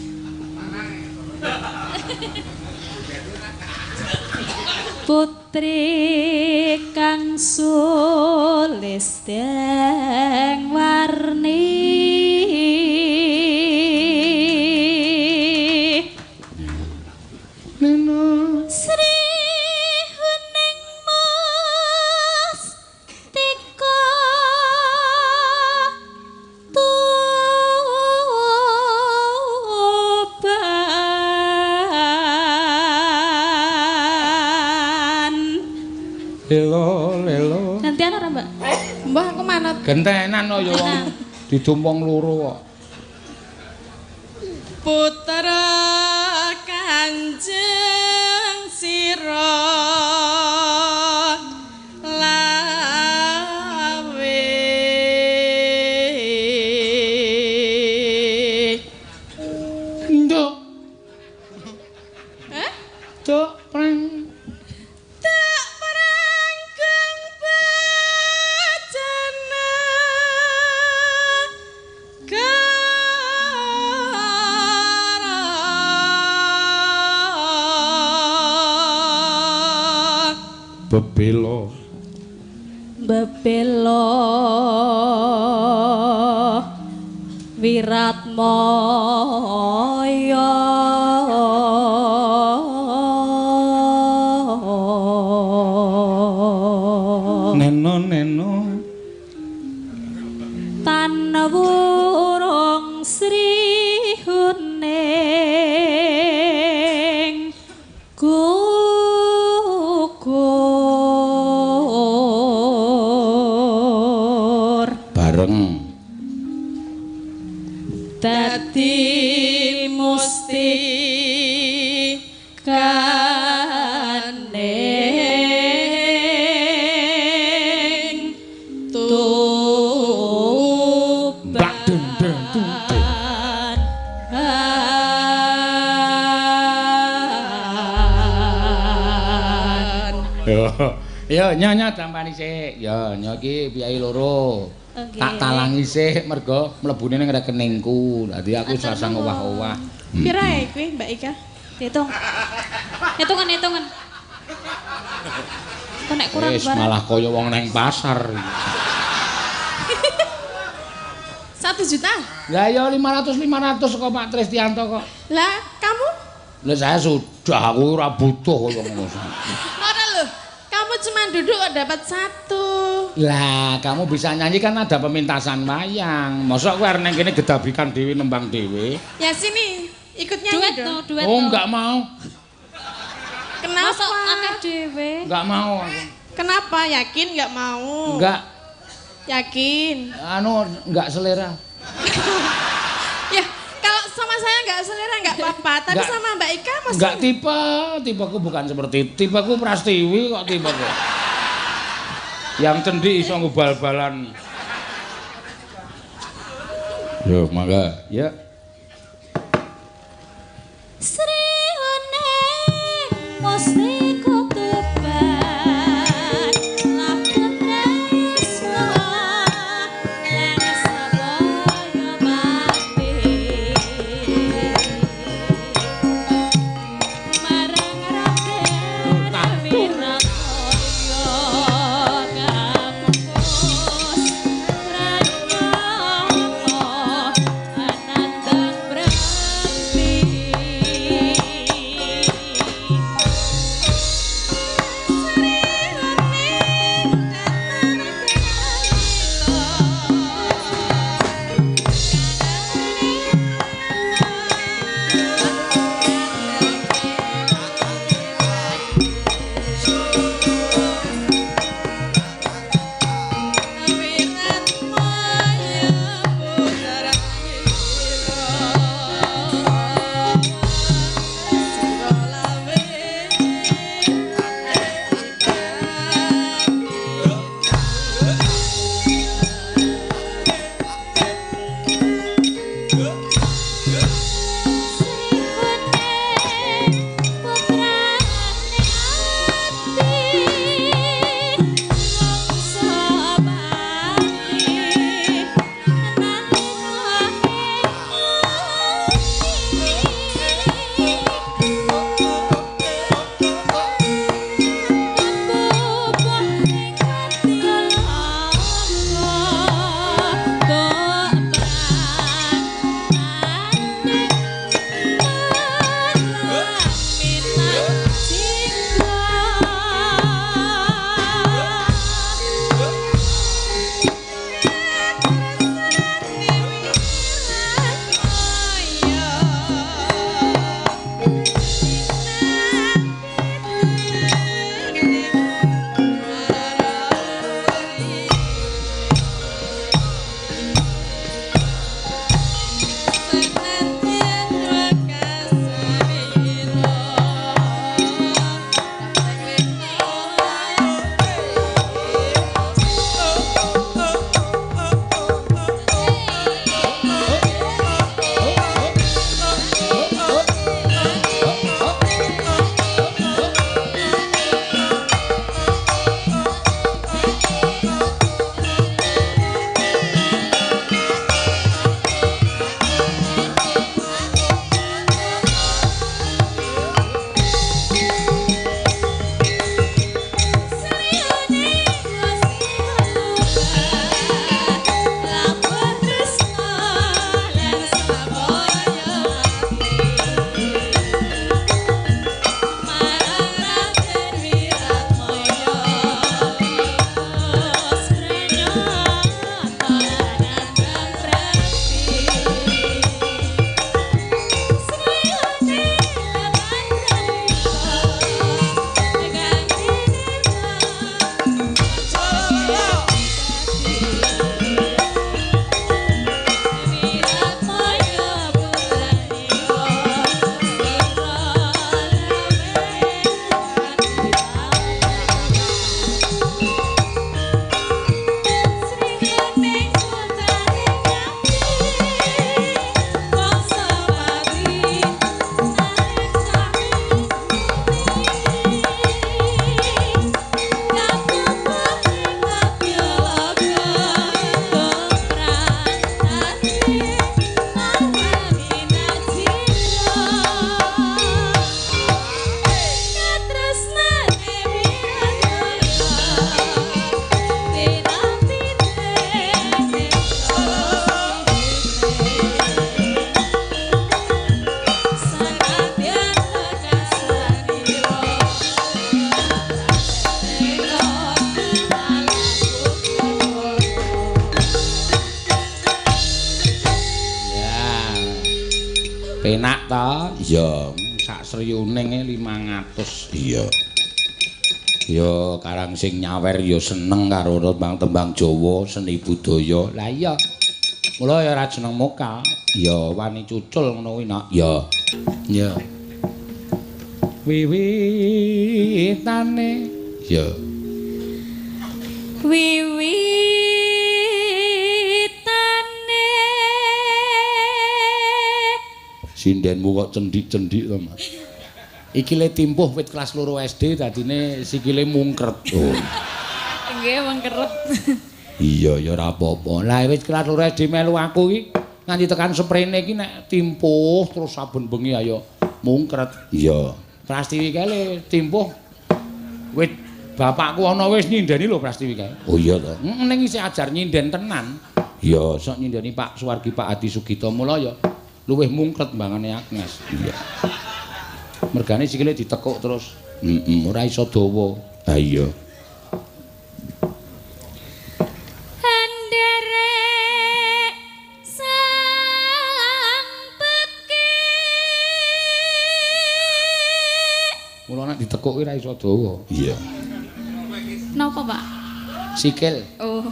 Speaker 4: Putri kang sulisteng warni
Speaker 1: Neno.
Speaker 4: Sri Huning Mustika Tuban.
Speaker 1: Lelo lelo.
Speaker 4: Gantian ora, Mbak?
Speaker 3: Mbah aku manut.
Speaker 1: Gentenan kok ya wong didum wong loro kok.
Speaker 3: Putra Kanjeng Sira Lawe.
Speaker 1: Nduk.
Speaker 3: Hah?
Speaker 1: Nduk preng.
Speaker 3: Tak merangkeng bejana kara.
Speaker 1: Bebelo.
Speaker 4: Bebelo Wiratmaya
Speaker 1: Neno neno.
Speaker 4: Tan wurung Sri Huning gugur
Speaker 1: Bareng.
Speaker 4: dadi musti kaning
Speaker 1: Blak deng deng dung deng.
Speaker 4: Tuban.
Speaker 1: Ya, Ya, nyonya tampani sik. Ya, nyo iki piyayi loro.
Speaker 4: Oke.
Speaker 1: Tak talangi sik mergo mlebune ning rekeningku. Dadi aku
Speaker 4: Matur
Speaker 1: sasang
Speaker 4: nuwun.
Speaker 1: owah-owah.
Speaker 3: Pira ya kuwi Mbak Ika?
Speaker 4: Dihitung. Hitungan, hitungan. Kok nek kurang
Speaker 1: Wis
Speaker 4: barang.
Speaker 1: malah kaya wong neng pasar.
Speaker 3: 1 juta.
Speaker 1: Lah ya 500 500 kok Pak Tristianto kok.
Speaker 3: Lah, kamu?
Speaker 1: Lah saya sudah, aku ora butuh kaya ngono.
Speaker 3: Ora loh. Kamu cuma duduk kok dapat satu.
Speaker 1: Lah, kamu bisa nyanyi kan ada pementasan wayang. Mosok kowe arep nang kene gedabikan dhewe nembang dhewe?
Speaker 3: Ya sini, ikut nyanyi
Speaker 4: Duet
Speaker 3: dong.
Speaker 4: no, duet
Speaker 1: Oh,
Speaker 4: no.
Speaker 1: enggak mau.
Speaker 3: Kenapa?
Speaker 4: Masa akeh dhewe.
Speaker 1: Enggak mau aku.
Speaker 3: Kenapa? Yakin nggak mau?
Speaker 1: Enggak,
Speaker 3: Yakin.
Speaker 1: anu enggak selera.
Speaker 3: Ya, kalau sama saya nggak selera nggak apa-apa, tapi
Speaker 1: Nggak.
Speaker 3: sama Mbak Ika masa
Speaker 1: Enggak tipe, tipeku bukan seperti itu. Tipeku Prastiwi kok tipeku. Yang cendi iso ngubal-balan. Yo, mangga. Ya.
Speaker 4: Sri Huning mustika Tuban labet tresna lan sabaya pati marang Raden Wiraqaya kapupus pranyata anandang brahmi.
Speaker 1: Penak ta? Iya, sak sriyuninge 500. Iya. Ya karang sing nyawer ya seneng karo tembang-tembang Jawa, seni budaya. Lah iya. Mula ya ora jeneng muka. Ya wani cucul ngono kuwi, Nak. Ya. Ya. Wiwitane. Ya.
Speaker 4: Wiwitane.
Speaker 1: Sindenmu kok cendik-cendik to, Mas. Iki le timpuh wit kelas 2 SD dadine sikile mungkret. Oh.
Speaker 4: Nggih, mungkret.
Speaker 1: Iya, ya ora apa-apa. Lah wit kelas 2 SD melu aku iki nganti tekan seprene iki nek timpuh terus saben bengi ayo mungkret. Iya. Prastiwi kae le timpuh wit bapakku ana wis nyindeni lho Prastiwi kae. Oh iya to. Heeh, ning isih ajar nyinden tenan. Iya, sok nyindeni Pak Suwargi Pak Adi Sugito mula ya luwih mungkret mbangane Agnes. Iya. Mergane sikile ditekuk terus. Heeh, ora iso dawa. Ha iya.
Speaker 4: Anderek sang pekik.
Speaker 1: Mula nek ditekuk ora iso dawa. Iya.
Speaker 4: Napa, Pak?
Speaker 1: Sikil.
Speaker 4: Oh.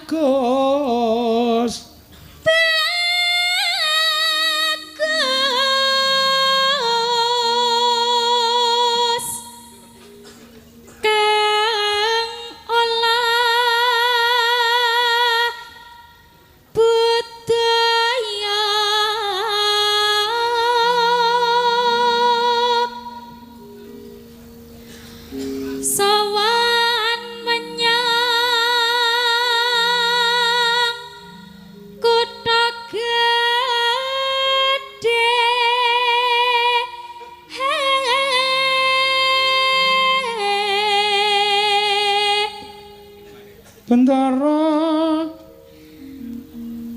Speaker 1: Bagus.
Speaker 4: Bagus. Kang olah budaya. Sowan menyang kutha gedhe.
Speaker 1: Bendara.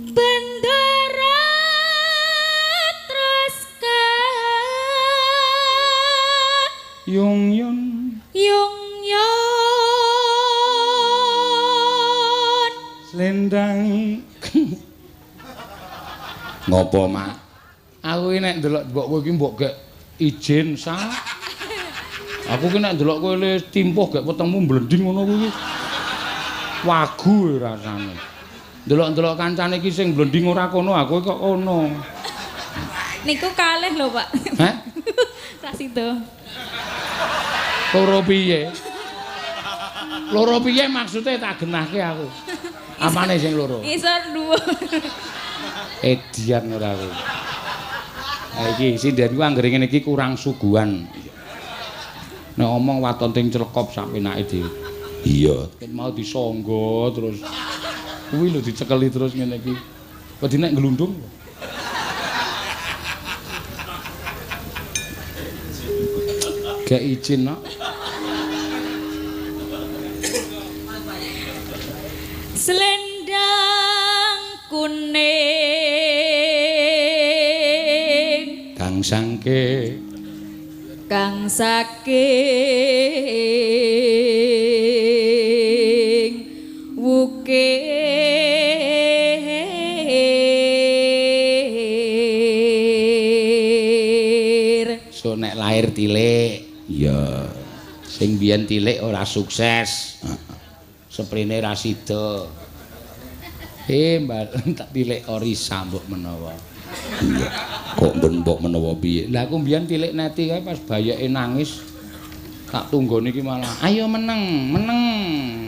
Speaker 4: Bendara terus ke
Speaker 1: Yung yun.
Speaker 4: Yung yun.
Speaker 1: Slendang. Ngopo, Mak? Aku iki nek ndelok mbok kowe iki mbok gek izin sa. Aku ki nek ndelok kowe le timpuh gek wetengmu mblending ngono kuwi. Wagu rasane. Ndelok-ndelok kancane iki sing mblending ora kono, aku kok kono.
Speaker 4: Niku kalih lho, Pak.
Speaker 1: Hah?
Speaker 4: Sak sido.
Speaker 1: Loro piye? Loro piye maksude tak genahke aku. Apane sing loro?
Speaker 4: Isor dhuwur.
Speaker 1: Edian ora aku. Ha iki sinden ku anggere ngene iki kurang suguhan. Nek omong waton ting clekop sak penake dhewe. Iya, ket mau disangga terus. Kuwi lho dicekeli terus ngene iki. Wedi nek glundung. Gak izin, Nak.
Speaker 4: Selendang kuning
Speaker 1: kang sangke
Speaker 4: kang saking wukir.
Speaker 1: So nek lahir tilik, iya. Sing biyen tilik ora sukses. Seprene ra sida. Mbak tak tilik Orisa mbok menawa. Iya. Kok mbok menawa piye? Lah aku mbiyen tilik neti kae pas bayeke nangis. Tak tunggone iki malah, ayo meneng, meneng.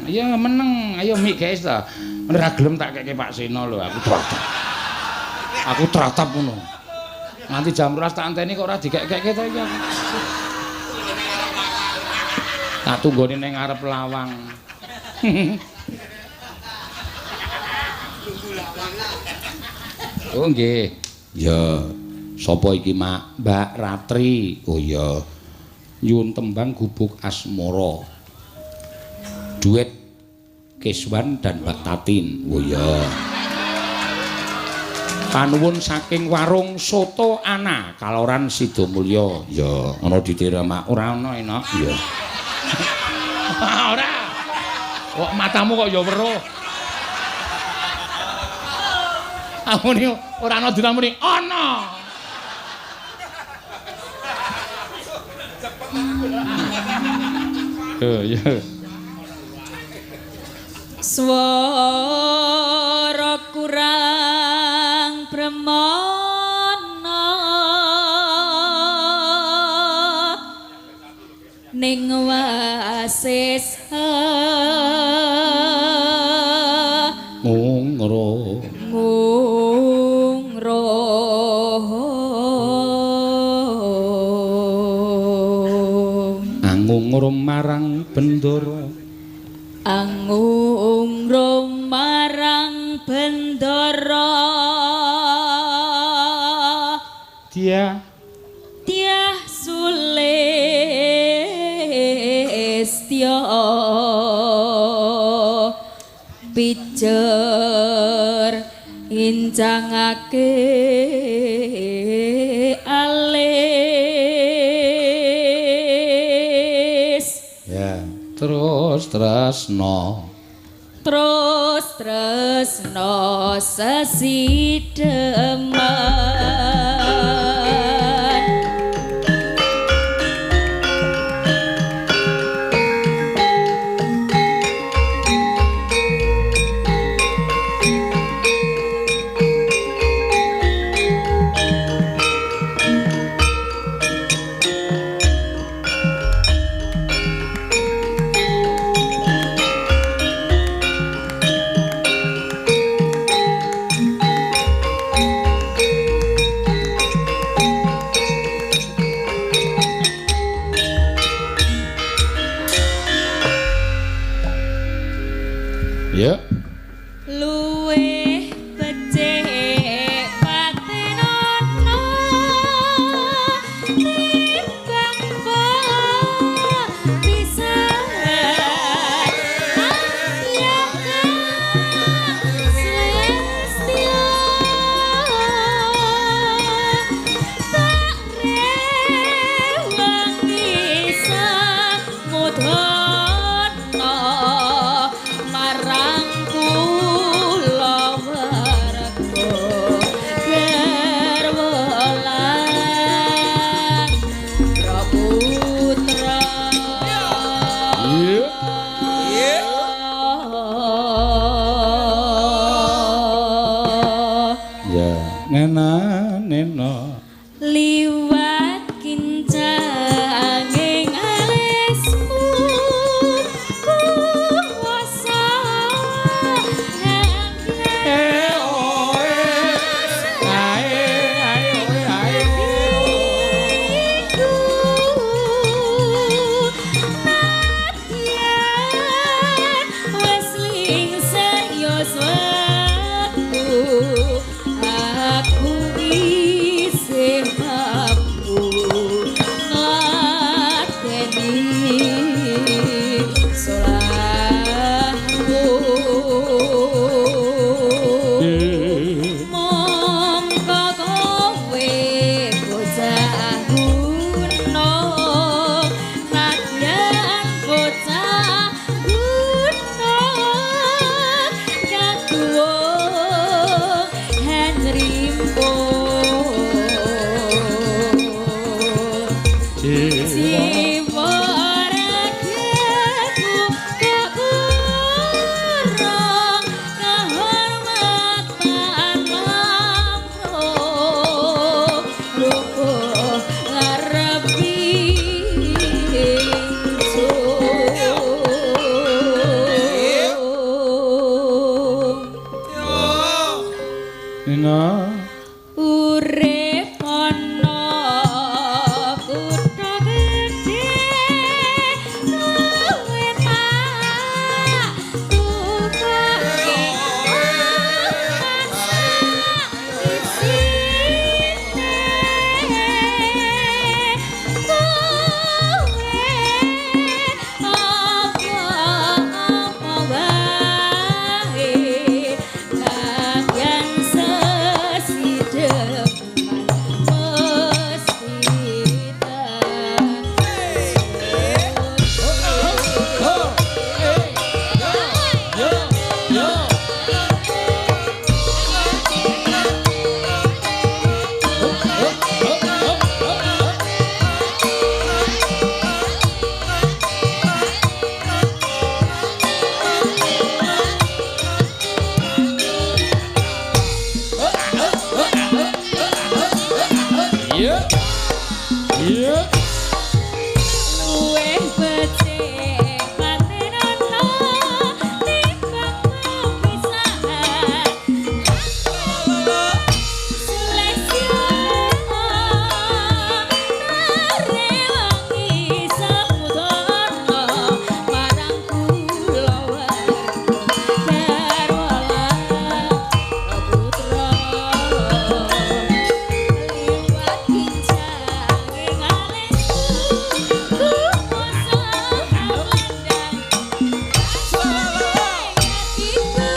Speaker 1: Ayo meneng, ayo mik guys ta. Ora gelem tak keke Pak Seno lho, aku tratap. Aku tratap ngono. Nganti jam 12 tak anteni kok ora dikek-kekke ta iki aku. Tak tunggone ning ngarep lawang. Oh nggih. Ya, sapa iki, Mak? Mbak Ratri. Oh iya. Nyuwun tembang Gubuk Asmara. Duet Keswan dan Mbak Tatin. Oh iya. Panuwun saking warung Soto Ana, Kaloran Sidomulyo. Ya, ana ditira, Mak. Ora ana enak. Ya. Ora. Kok matamu kok ya weruh. Aku ni ora ana dinamuni ana. Yo yo.
Speaker 4: Swara kurang premana ning wasis
Speaker 1: ngungro
Speaker 4: ngungro
Speaker 1: angungro marang bendara
Speaker 4: angungro marang bendara
Speaker 1: dia
Speaker 4: dia sulistya pijer incangake alis
Speaker 1: ya terus tresno
Speaker 4: terus tresno sesideman.
Speaker 1: Ya.
Speaker 4: Luwih becik patenono timbang pisan selestya tak rewangi samudana marang kula warga garwa lan putra.
Speaker 1: Iya. Ya, nena nena
Speaker 4: Liwat kincanging alismu kuwasa
Speaker 1: eh oe ae ae oe ae.
Speaker 4: Iku nadyan wis lingsir yuswaku aku isih mampu nglakoni.
Speaker 1: Iya. Iya.
Speaker 4: Luwih becik patenana timbang pisahan. Sulesyo rewangi samudana marang kula warga garwa lan putra liwat kincange alisku kumoso landang atiku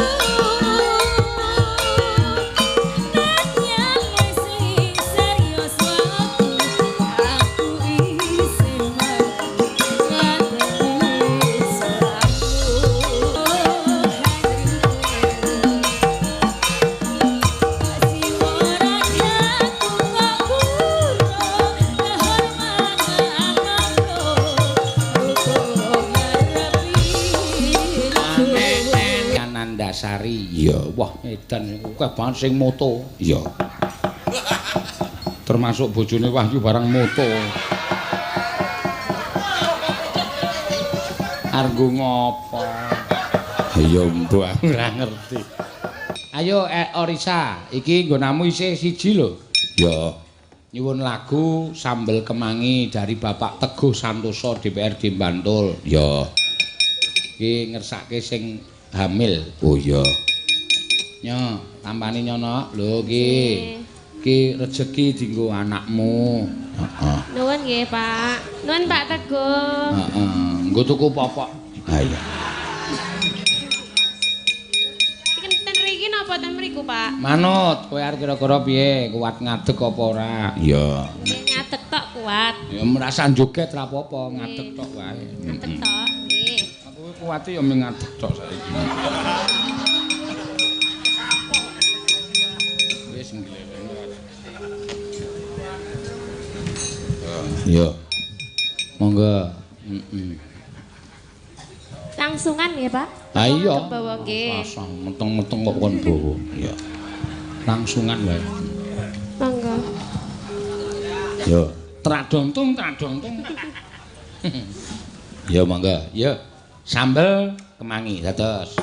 Speaker 4: nanyang sing serius aku aku isih mampu ngadepi salahku.
Speaker 1: Anandasari. Iya, wah edan akeh banget sing moto. Iya. Termasuk bojone Wahyu barang moto. Argo ngopo? Ya mbuh aku ora ngerti. Ayo Orisa, iki nggonamu isih siji lho. Ya. Nyuwun lagu Sambel Kemangi dari Bapak Teguh Santoso DPRD Bantul. Ya. Iki ngersake sing hamil. Oh iya. Nyo, tampani nyono. Lho iki. Iki rejeki dienggo anakmu. Heeh.
Speaker 3: Nuwun nggih, Pak. Nuwun Pak Teguh.
Speaker 1: Heeh. Nggo tuku popok. Ha iya.
Speaker 3: Iki ten mriki napa ten mriku, Pak?
Speaker 1: Manut, kowe arep kira-kira piye? Kuat ngadeg apa ora? Iya.
Speaker 3: Nggih, ngadeg tok kuat.
Speaker 1: Ya merasa joget ra apa-apa, ngadeg tok wae.
Speaker 3: Ngadeg tok, nggih.
Speaker 1: Aku kuwate ya mung ngadeg tok saiki. Wis ngleleng. Iya. Monggo. Heeh.
Speaker 3: Langsungan nggih, Pak?
Speaker 1: Ha iya.
Speaker 3: Bawa nggih.
Speaker 1: Rasah meteng-meteng kok kon bawa. Iya. Langsungan wae.
Speaker 3: Monggo.
Speaker 1: Yo, tradontung tradontung. Ya monggo. Ya. Sambel kemangi dados.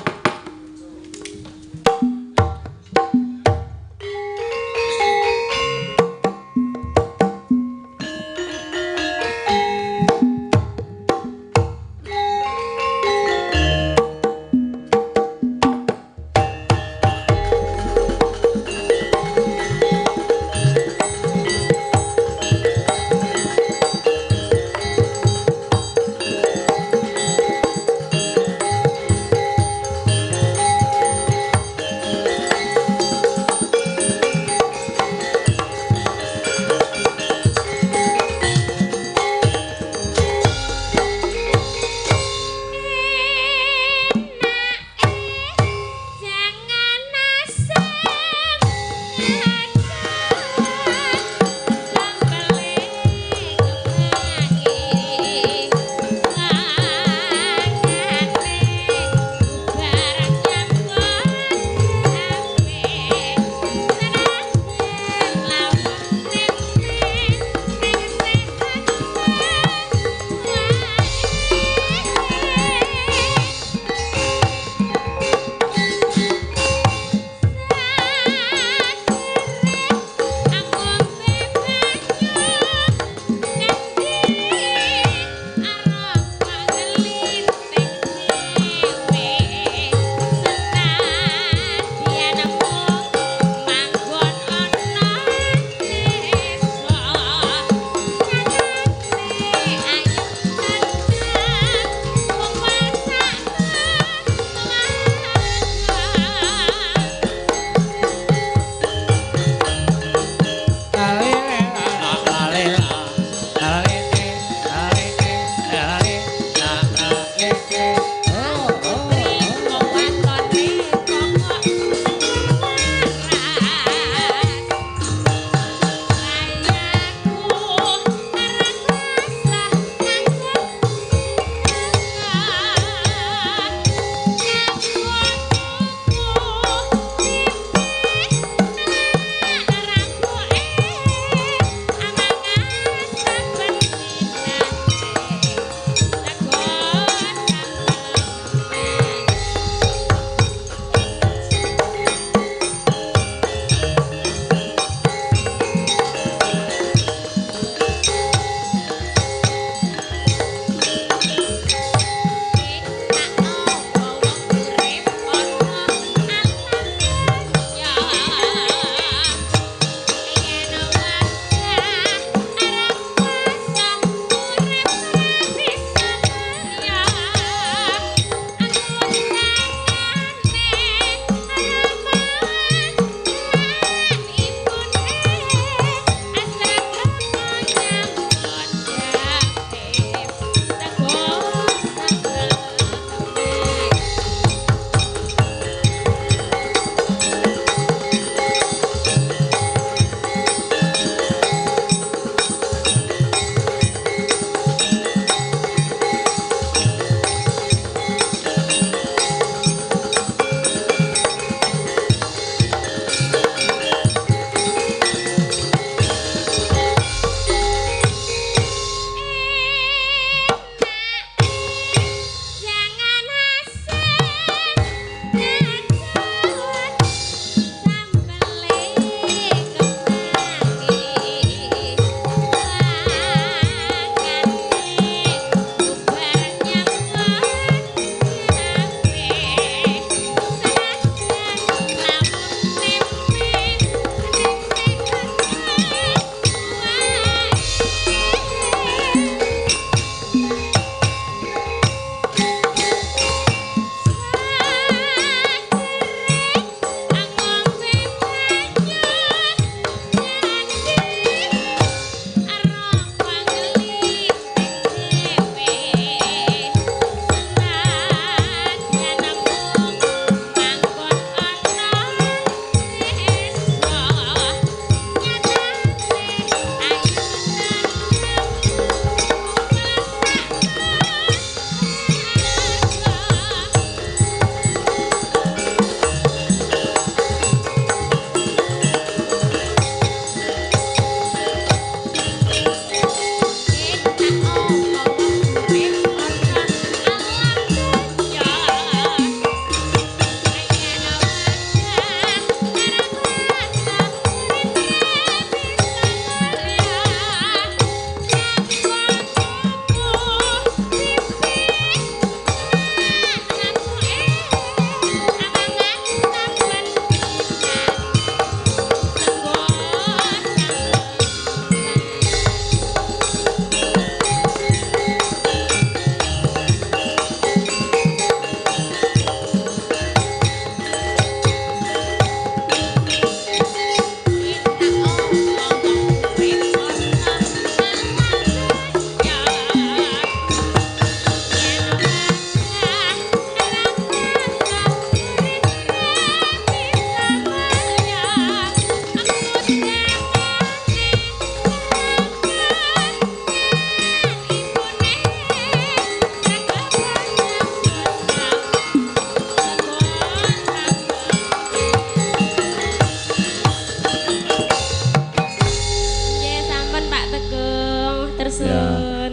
Speaker 4: Nuwun Pak Tegung, tersun.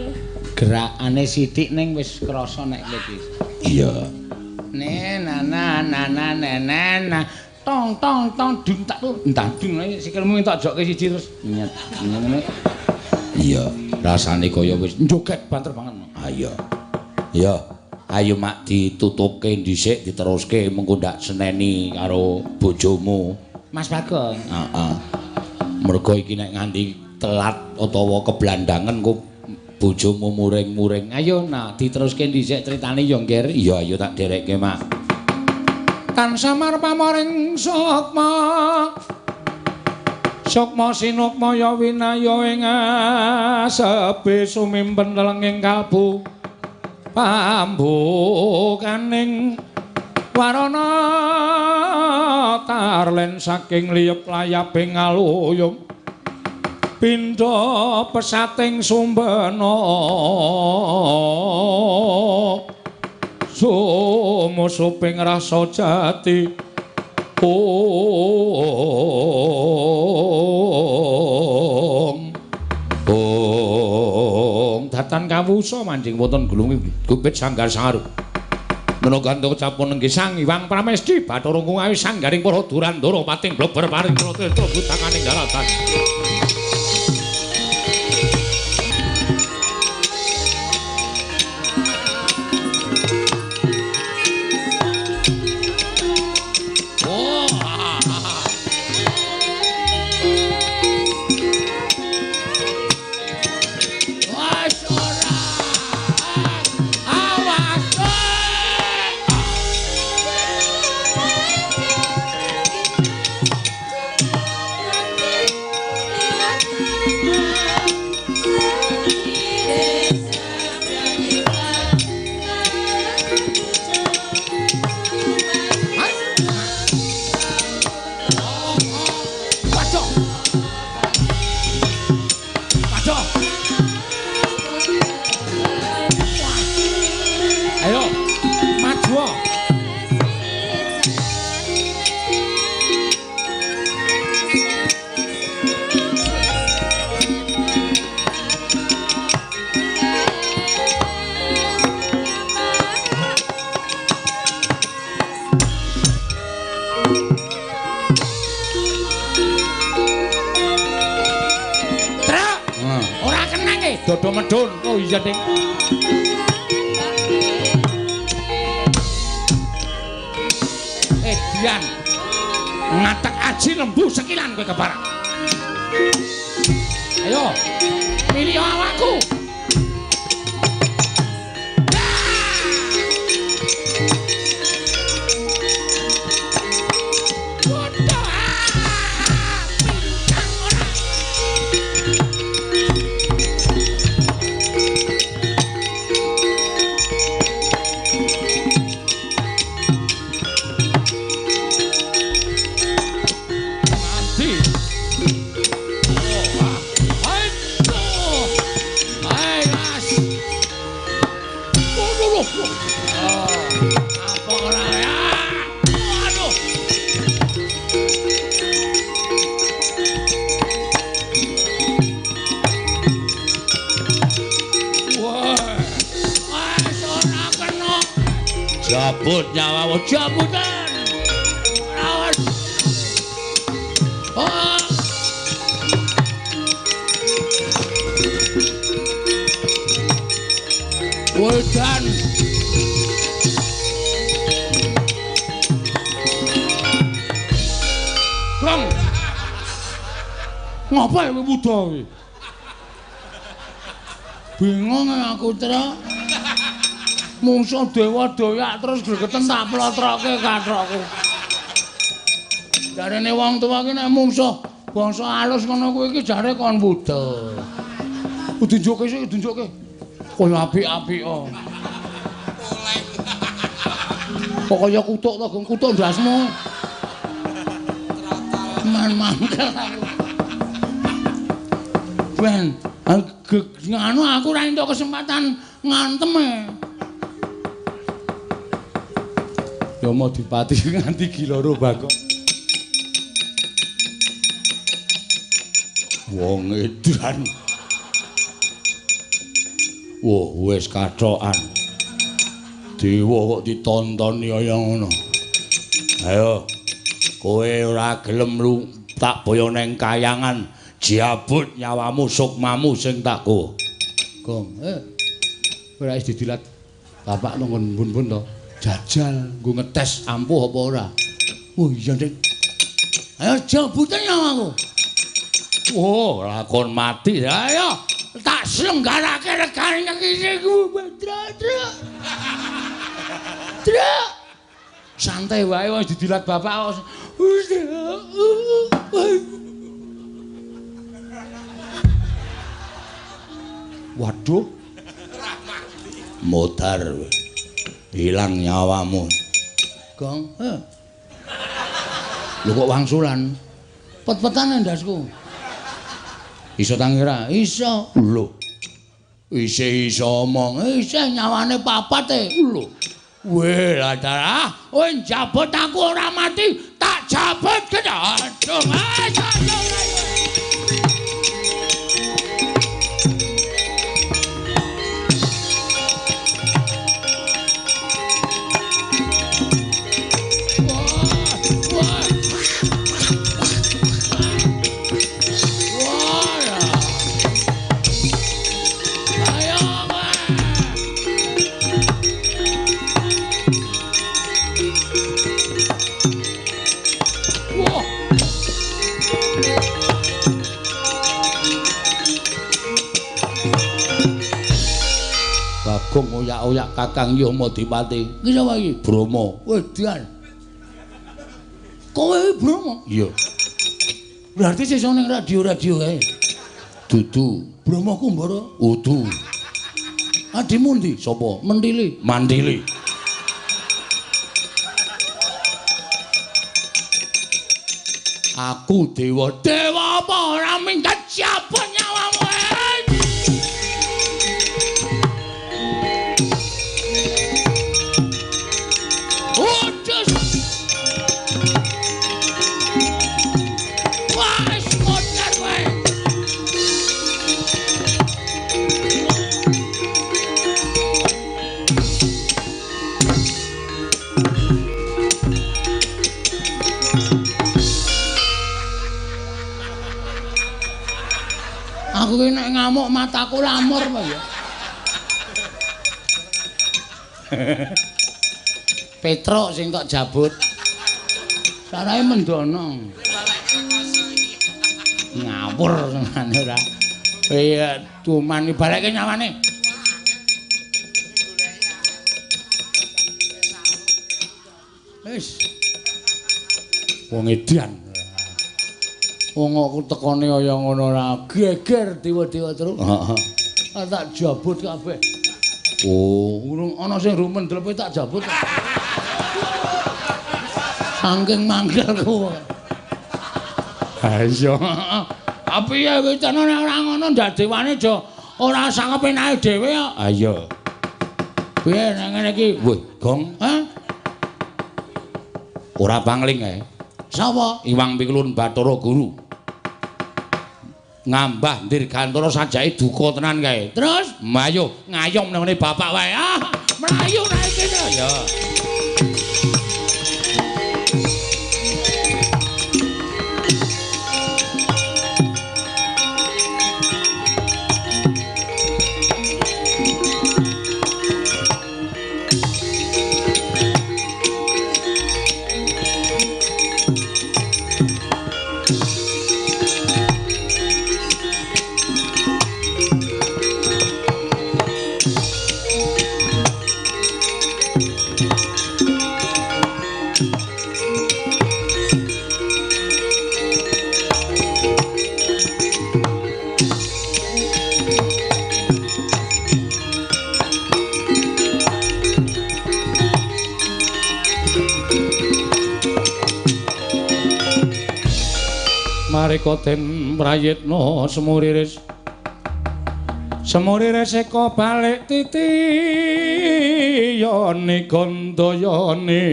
Speaker 1: Gerakane sithik ning wis krasa nek kowe iki. Iya. Ne na na na na na na na tong tong tong dung tak tu entah dung sikilmu entok jokke siji terus nyet ngene. Iya, rasane kaya wis joget banter banget. Ayo. Iya. Ayo mak ditutupke dhisik diteruske mengko ndak seneni karo bojomu. Mas Bagong. Heeh. Mergo iki nek nganti telat utawa keblandangen kok bojomu muring-muring. Ayo nak diteruske dhisik critane ya, Ngger. Iya, ayo tak derekke, Mak. Tan samar pamoring sukma. Sukma sinukma ya winaya ing asepe sumimpen lenging kalbu. Pambukaning warana tarlen saking liyep layaping aluyung. Pindha pesating sumbena sumusuping rasa jati. Ong ong datan kawusa manjing wonten gulungi gubit sanggar sangaru menungganto capun nenggih Sang Hyang Pramesti Bathara Ngungawi sanggaring para durandara pating bleber paring tirta butanganing daratan. Dodo medun. Oh iya, Ding. Dian. Ngatek aji lembu sekilan kowe keparak. Ayo. Milih awakku. Jabut nyawamu, jabutan. Awas. Oh. Wedan. Krong. Ngapa ya wuda kuwi? Bingung aku, Tra. Mungsuh dewa doyak terus gregeten tak plotroke kathokku. Jarene wong tuwa ki nek mungsuh bangsa alus ngono kuwi iki jare kon wuda. Tunjukke sik, tunjukke. Kaya apik-apik kok. Kok kaya kutuk to, Gong, kutuk ndasmu. Man mangkel aku. Ben, nganu aku ora entuk kesempatan ngantem e. Ya mau dipati nganti giloro Bagong. Wong edan. Wah, wis kathokan. Dewa kok ditontoni kaya ngono. Ayo, kowe ora gelem lu tak boyo neng kayangan, jabut nyawamu sukmamu sing tak go. Gong, ora wis didilat bapak nang bun-bun to. Jajal nggo ngetes ampuh apa ora. Oh iya, Dik. Ayo jabuten nyawaku. Oh, lakon mati. Ayo, tak selenggarake regane iki ku. Truk. Truk. Santai wae wis didilat bapak. Waduh. Modar. Hilang nyawamu. Gong. Lho kok wangsulan? Pet-petane ndasku. Iso tangi ora? Iso. Lho. Isih iso omong. Isih nyawane papat e. Lho. Weh, lah kowe njabut aku ora mati, tak jabut kena. Aduh, aduh. Bagong oyak-oyak Kakang Yamadipati. Iki sapa iki? Brahma. Wedan. Kowe iki Brahma? Iya. Berarti sesuk ning radio-radio kae. Dudu. Brahma Kumbara? Udu. Adimu ndi? Sapa? Mentili. Mantili. Aku dewa. Dewa apa ora minggat siapa nyawamu? Aku ki nek ngamuk mataku lamur apa ya. Petruk sing tok jabut. Sarahe mendono. Ngawur senengane ora. Iya, cuman ibarake nyawane. Wis. Wong edan. Wong aku tekone kaya ngono ora geger dewa-dewa terus. Heeh. Tak jabut kabeh. Oh, urung ana sing rumen dlepe tak jabut. Saking mangkelku. Ha iya. Tapi ya wicana nek ora ngono ndak dewane aja ora sangepenake dhewe kok. Ha iya. Piye nek ngene iki? Wih, gong. Hah? Ora pangling kae. Sapa? Iwang Pikulun Bathara Guru. Ngambah Dirgantara sajake duka tenan kae. Terus mayo ngayom nang ngene bapak wae. Ah, mlayu naik kene ya. Marika den prayitna semuriris. Semuriris eka balik titiyane gandayane.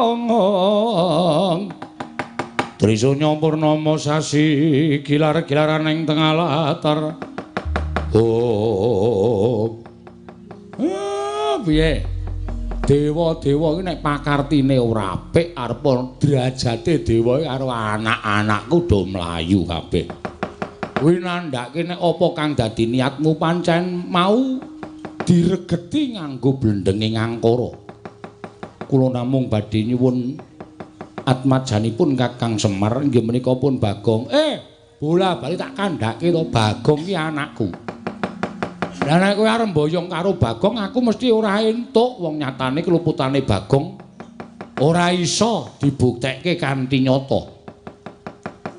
Speaker 1: Ong Trisunya purnama sasi gilar-gilaran ing tengah latar. Oh. Piye? Dewa-dewa iki nek pakartine ora apik arep derajate dewa iki karo anak-anakku do mlayu kabeh. Kuwi nandhake nek apa kang dadi niatmu pancen mau diregeti nganggo blendenge ngangkara. Kula namung badhe nyuwun atmajanipun Kakang Semar inggih menika pun Bagong. Bola bali tak kandhake to Bagong ki anakku. Lah nek kowe arep mboyong karo Bagong aku mesti ora entuk, wong nyatane keluputane Bagong ora iso dibuktekke kanthi nyata.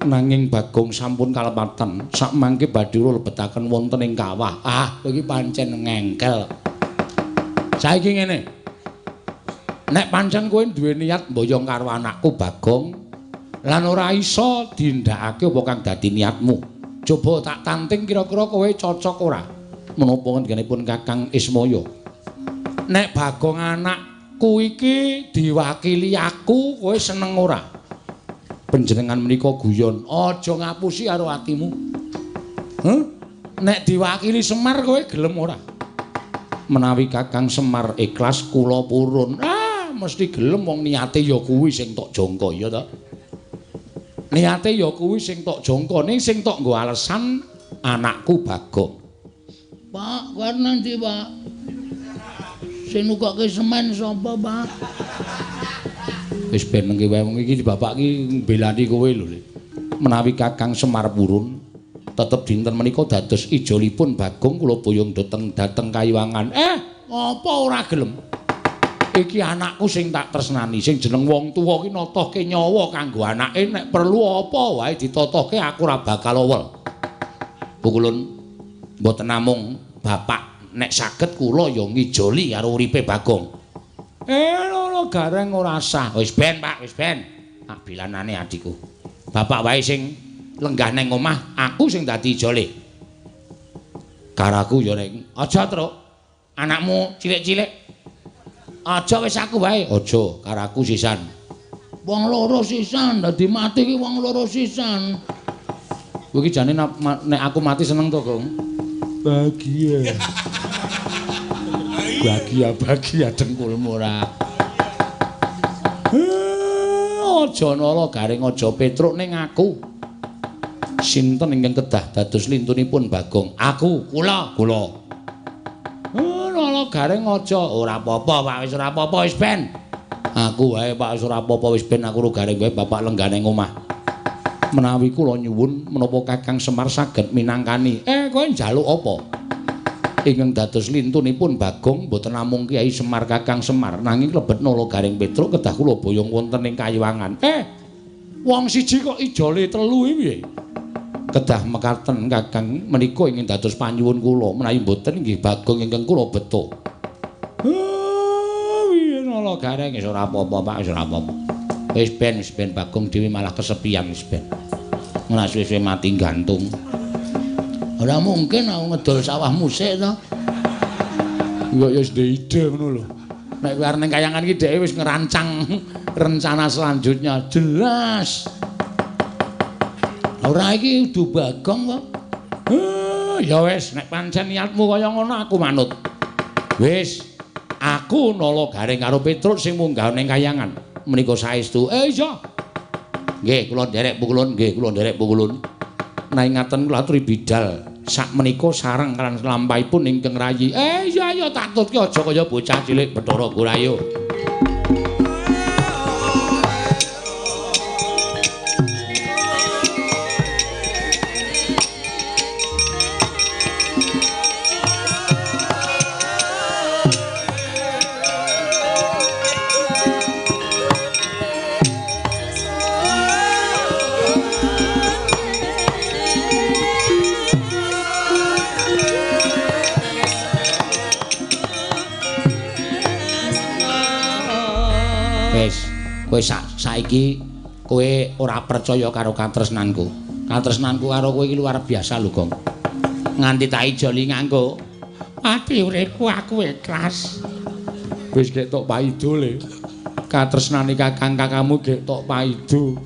Speaker 1: Nanging Bagong sampun kalepatan, sakmangke badhe lebetaken wonten ing kawah. Ah, kowe iki pancen ngengkel. Saiki ngene. Nek pancen kowe duwe niat mboyong karo anakku Bagong lan ora iso dindakake apa kang dadi niatmu. Coba tak tanting kira-kira kowe cocok ora? Menapa ngendikanipun Kakang Ismaya? Nek Bagong anakku iki diwakili aku, kowe seneng ora? Panjenengan menika guyon, aja ngapusi karo atimu. Heh? Nek diwakili Semar kowe gelem ora? Menawi Kakang Semar ikhlas kula purun. Ah, mesti gelem wong niate ya kuwi sing tok jangka ya ta. Niate ya kuwi sing tok jangka, ning sing tok nggo alesan anakku Bagong.
Speaker 5: Pak, kowe nang ndi, Pak? Sing nukokke semen sapa, Pak?
Speaker 1: Wis ben nengke wae wong iki bapak iki mbelani kowe lho. Menawi Kakang Semar purun, tetep dinten menika dados ijolipun Bagong kula boyong dhateng Kayiwangan. Apa ora gelem? Iki anakku sing tak tresnani, sing jeneng wong tuwa ki notohke nyawa kanggo anake, nek perlu apa wae ditotohke aku ora bakal owel. Pukulun mboten namung bapak nek saged kula ya ngijoli karo uripe Bagong. Lho gareng ora sah. Wis ben, Pak, wis ben. Tak bilanane adikku. Bapak wae sing lenggah nang omah, aku sing dadi ijole. Karaku ya nek aja, Truk. Anakmu cilik-cilik. Aja wis aku wae. Aja, karaku sisan.
Speaker 5: Wong loro sisan, dadi mati ki wong loro sisan.
Speaker 1: Kowe iki jane nek aku mati seneng to, Gong? Bahagia. Bahagia-bahagia dengkulmu ora. Aja nala garing aja Petruk ning aku. Sinten ingkang kedah dados lintunipun Bagong? Aku, kula, kula. Nala garing aja ora apa-apa, Pak, wis ora apa-apa wis ben. Aku wae, Pak, wis ora apa-apa wis ben aku ro garing wae bapak lenggane omah. Menawi kula nyuwun menapa Kakang Semar saged minangkani. Kowe njaluk apa? Ingkang dados lintunipun Bagong mboten namung Kyai Semar Kakang Semar nanging lebet Nala Garing Petruk kedah kula boyong wonten ing Kayiwangan. Wong siji kok ijole telu iki piye? Kedah mekaten Kakang menika ingkang dados panyuwun kula menawi mboten nggih Bagong ingkang kula beto. Piye Nala Garing wis ora apa-apa, Pak, wis ora apa-apa. Wis ben Bagong dhewe malah kesepian wis ben. Ora suwe-suwe mati gantung.
Speaker 5: Ora mungkin aku ngedol sawah musik to.
Speaker 1: Kok ya wis ndek ide ngono lho. Nek kowe arep ning kayangan iki dheke wis ngerancang rencana selanjutnya jelas.
Speaker 5: Ora iki kudu Bagong kok.
Speaker 1: Ya wis nek pancen niatmu kaya ngono aku manut. Wis, aku Nala Garing karo Petruk sing munggah ning kayangan. Menika saestu. Iya. Nggih, kula nderek pukulun, nggih, kula nderek pukulun. Nanging ngaten kula aturi bidal sak menika sareng lan lampahipun ingkang rayi. Iya iya tak tutke aja kaya bocah cilik Bathara Gurayo. Kowe saiki kowe ora percaya karo katresnanku. Katresnanku karo kowe iki luar biasa lho, Gong. Nganti tak ijoli nganggo ati uripku aku ikhlas. Wis gek tok paido le. Katresnane kakang-kakangmu gek tok paido.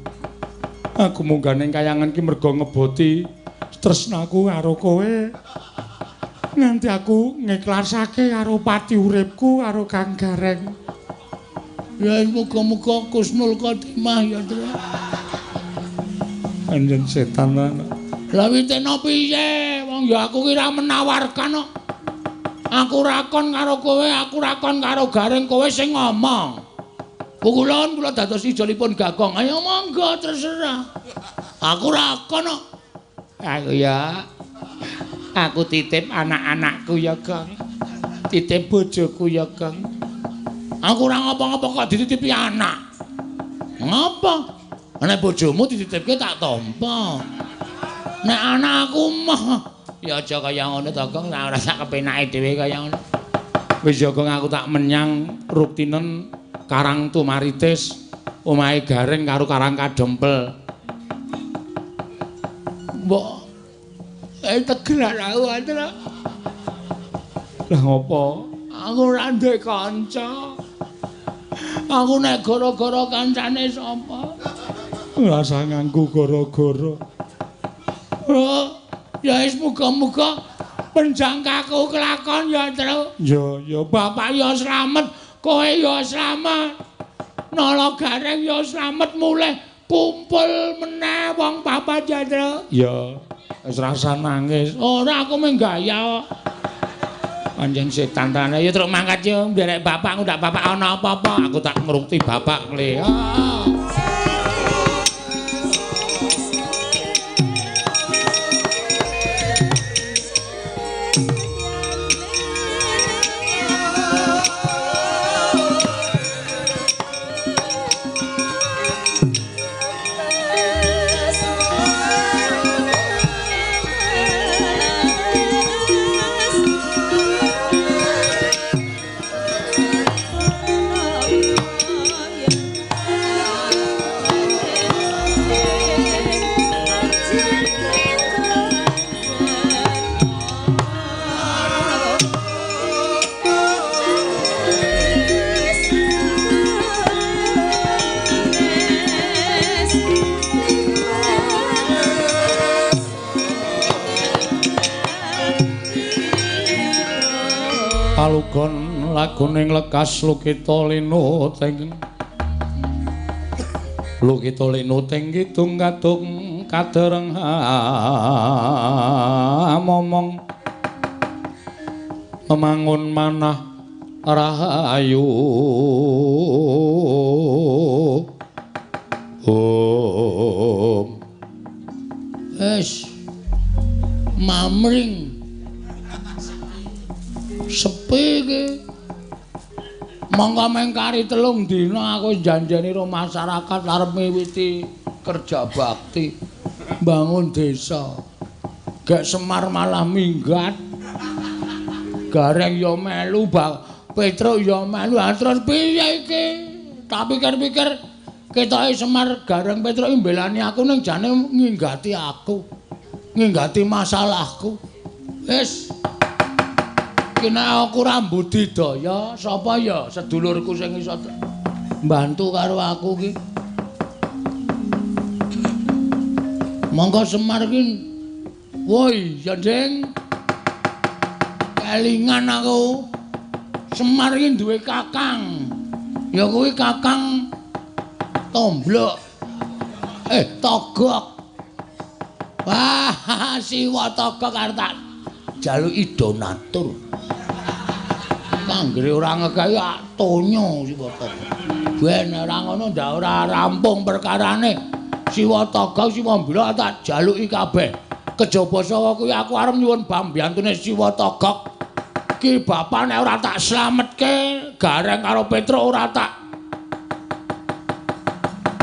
Speaker 1: Aku munggah ning kayangan ki mergo ngeboti tresnaku karo kowe. Nganti aku ngiklasake karo pati uripku karo Kang Gareng.
Speaker 5: Ya muga-muga kusnul khotimah ya, Tru.
Speaker 1: Anjen setan lan.
Speaker 5: Lah witena piye? Wong ya aku ki ra menawarkan kok. Aku rakon karo kowe, aku rakon karo Gareng, kowe sing ngomong. Pukulon kula dados ijolipun Gagong. Ayo monggo terserah. Aku rakon kok.
Speaker 1: Aku ya. Aku titip anak-anakku ya, Gong. Titip bojoku ya, Gong.
Speaker 5: Aku ora ngapa-ngapa kok dititipi anak. Ngapa? Nek bojomu dititipke tak tampa. Nek anakku mah ya aja kaya ngono to, Gong. Ora sak kepenake dhewe kaya ngono.
Speaker 1: Wis ya, Gong, aku tak menyang Ruktinen Karang Tumaritis, omahe Gareng karo Karang Kadempel.
Speaker 5: Mbok tegelan aku, Andra.
Speaker 1: Lah ngopo?
Speaker 5: Aku ora duwe kanca. Aku nek gara-gara kancane sapa?
Speaker 1: Ora usah nganggo gara-gara.
Speaker 5: Oh, ya wis muga-muga penjangkaku kelakon ya, Tru.
Speaker 1: Ya, ya
Speaker 5: bapak ya slamet, kowe ya slamet. Nala Gareng ya slamet mulih kumpul meneh wong papat ya, Tru.
Speaker 1: Ya, wis rasa nangis.
Speaker 5: Ora, aku mung gaya kok.
Speaker 1: Anjen setan tenan. Ya truk mangkat yo nderek bapak, ndak bapak ana apa-apa. Aku tak ngrukti bapak kle. Ah. Palugon laguning lekas lukita linuting lukita linuting kidung kadung kadereng momong memangun manah rahayu. Om
Speaker 5: wis mamring sepi iki. Monggo mengkari 3 dina aku janjeni karo masyarakat arep miwiti kerja bakti bangun desa. Gek Semar malah minggat. Gareng ya melu, Petruk ya melu. Terus piye iki? Tak pikir-pikir ketoke Semar Gareng Petruk mbelani aku ning jane nginggati aku. Nginggati masalahku. Wis kena aku ora budidaya, sapa ya sedulurku sing iso mbantu karo aku ki. Monggo Semar ki. Woi, ya Ding. Kelingan aku. Semar ki duwe kakang. Ya kuwi kakang Tomblok. Togok. Wah, Siwa Togok arep tak jaluki donatur. Anggere ora ngekai tonyo Siwa Togok. Ben ora ngono ndak ora rampung perkarane. Siwa Togok Siwa Mblok tak jaluki kabeh. Kejaba sawa kuwi aku arep nyuwun pambiyantune Siwa Togok. Ki bapak nek ora tak slametke Gareng karo Petruk ora tak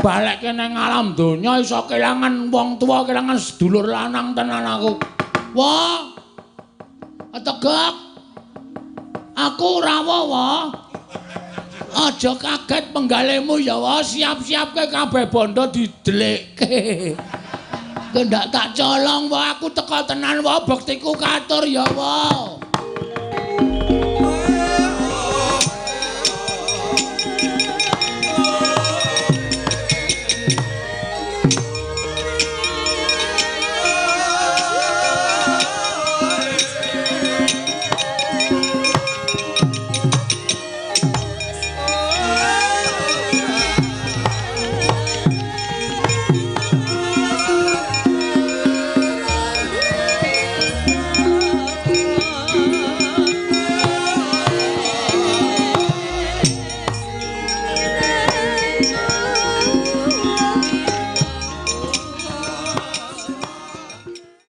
Speaker 5: balekke nang alam donya iso kelangan wong tuwa, kelangan sedulur lanang tenan aku. Wah. Tegak. Aku ora wawa. Aja kaget penggalemu ya wae, siap-siapke kabeh bondo didelikke. Kendak tak colong wae aku teka tenan wae bektiku katur ya wae.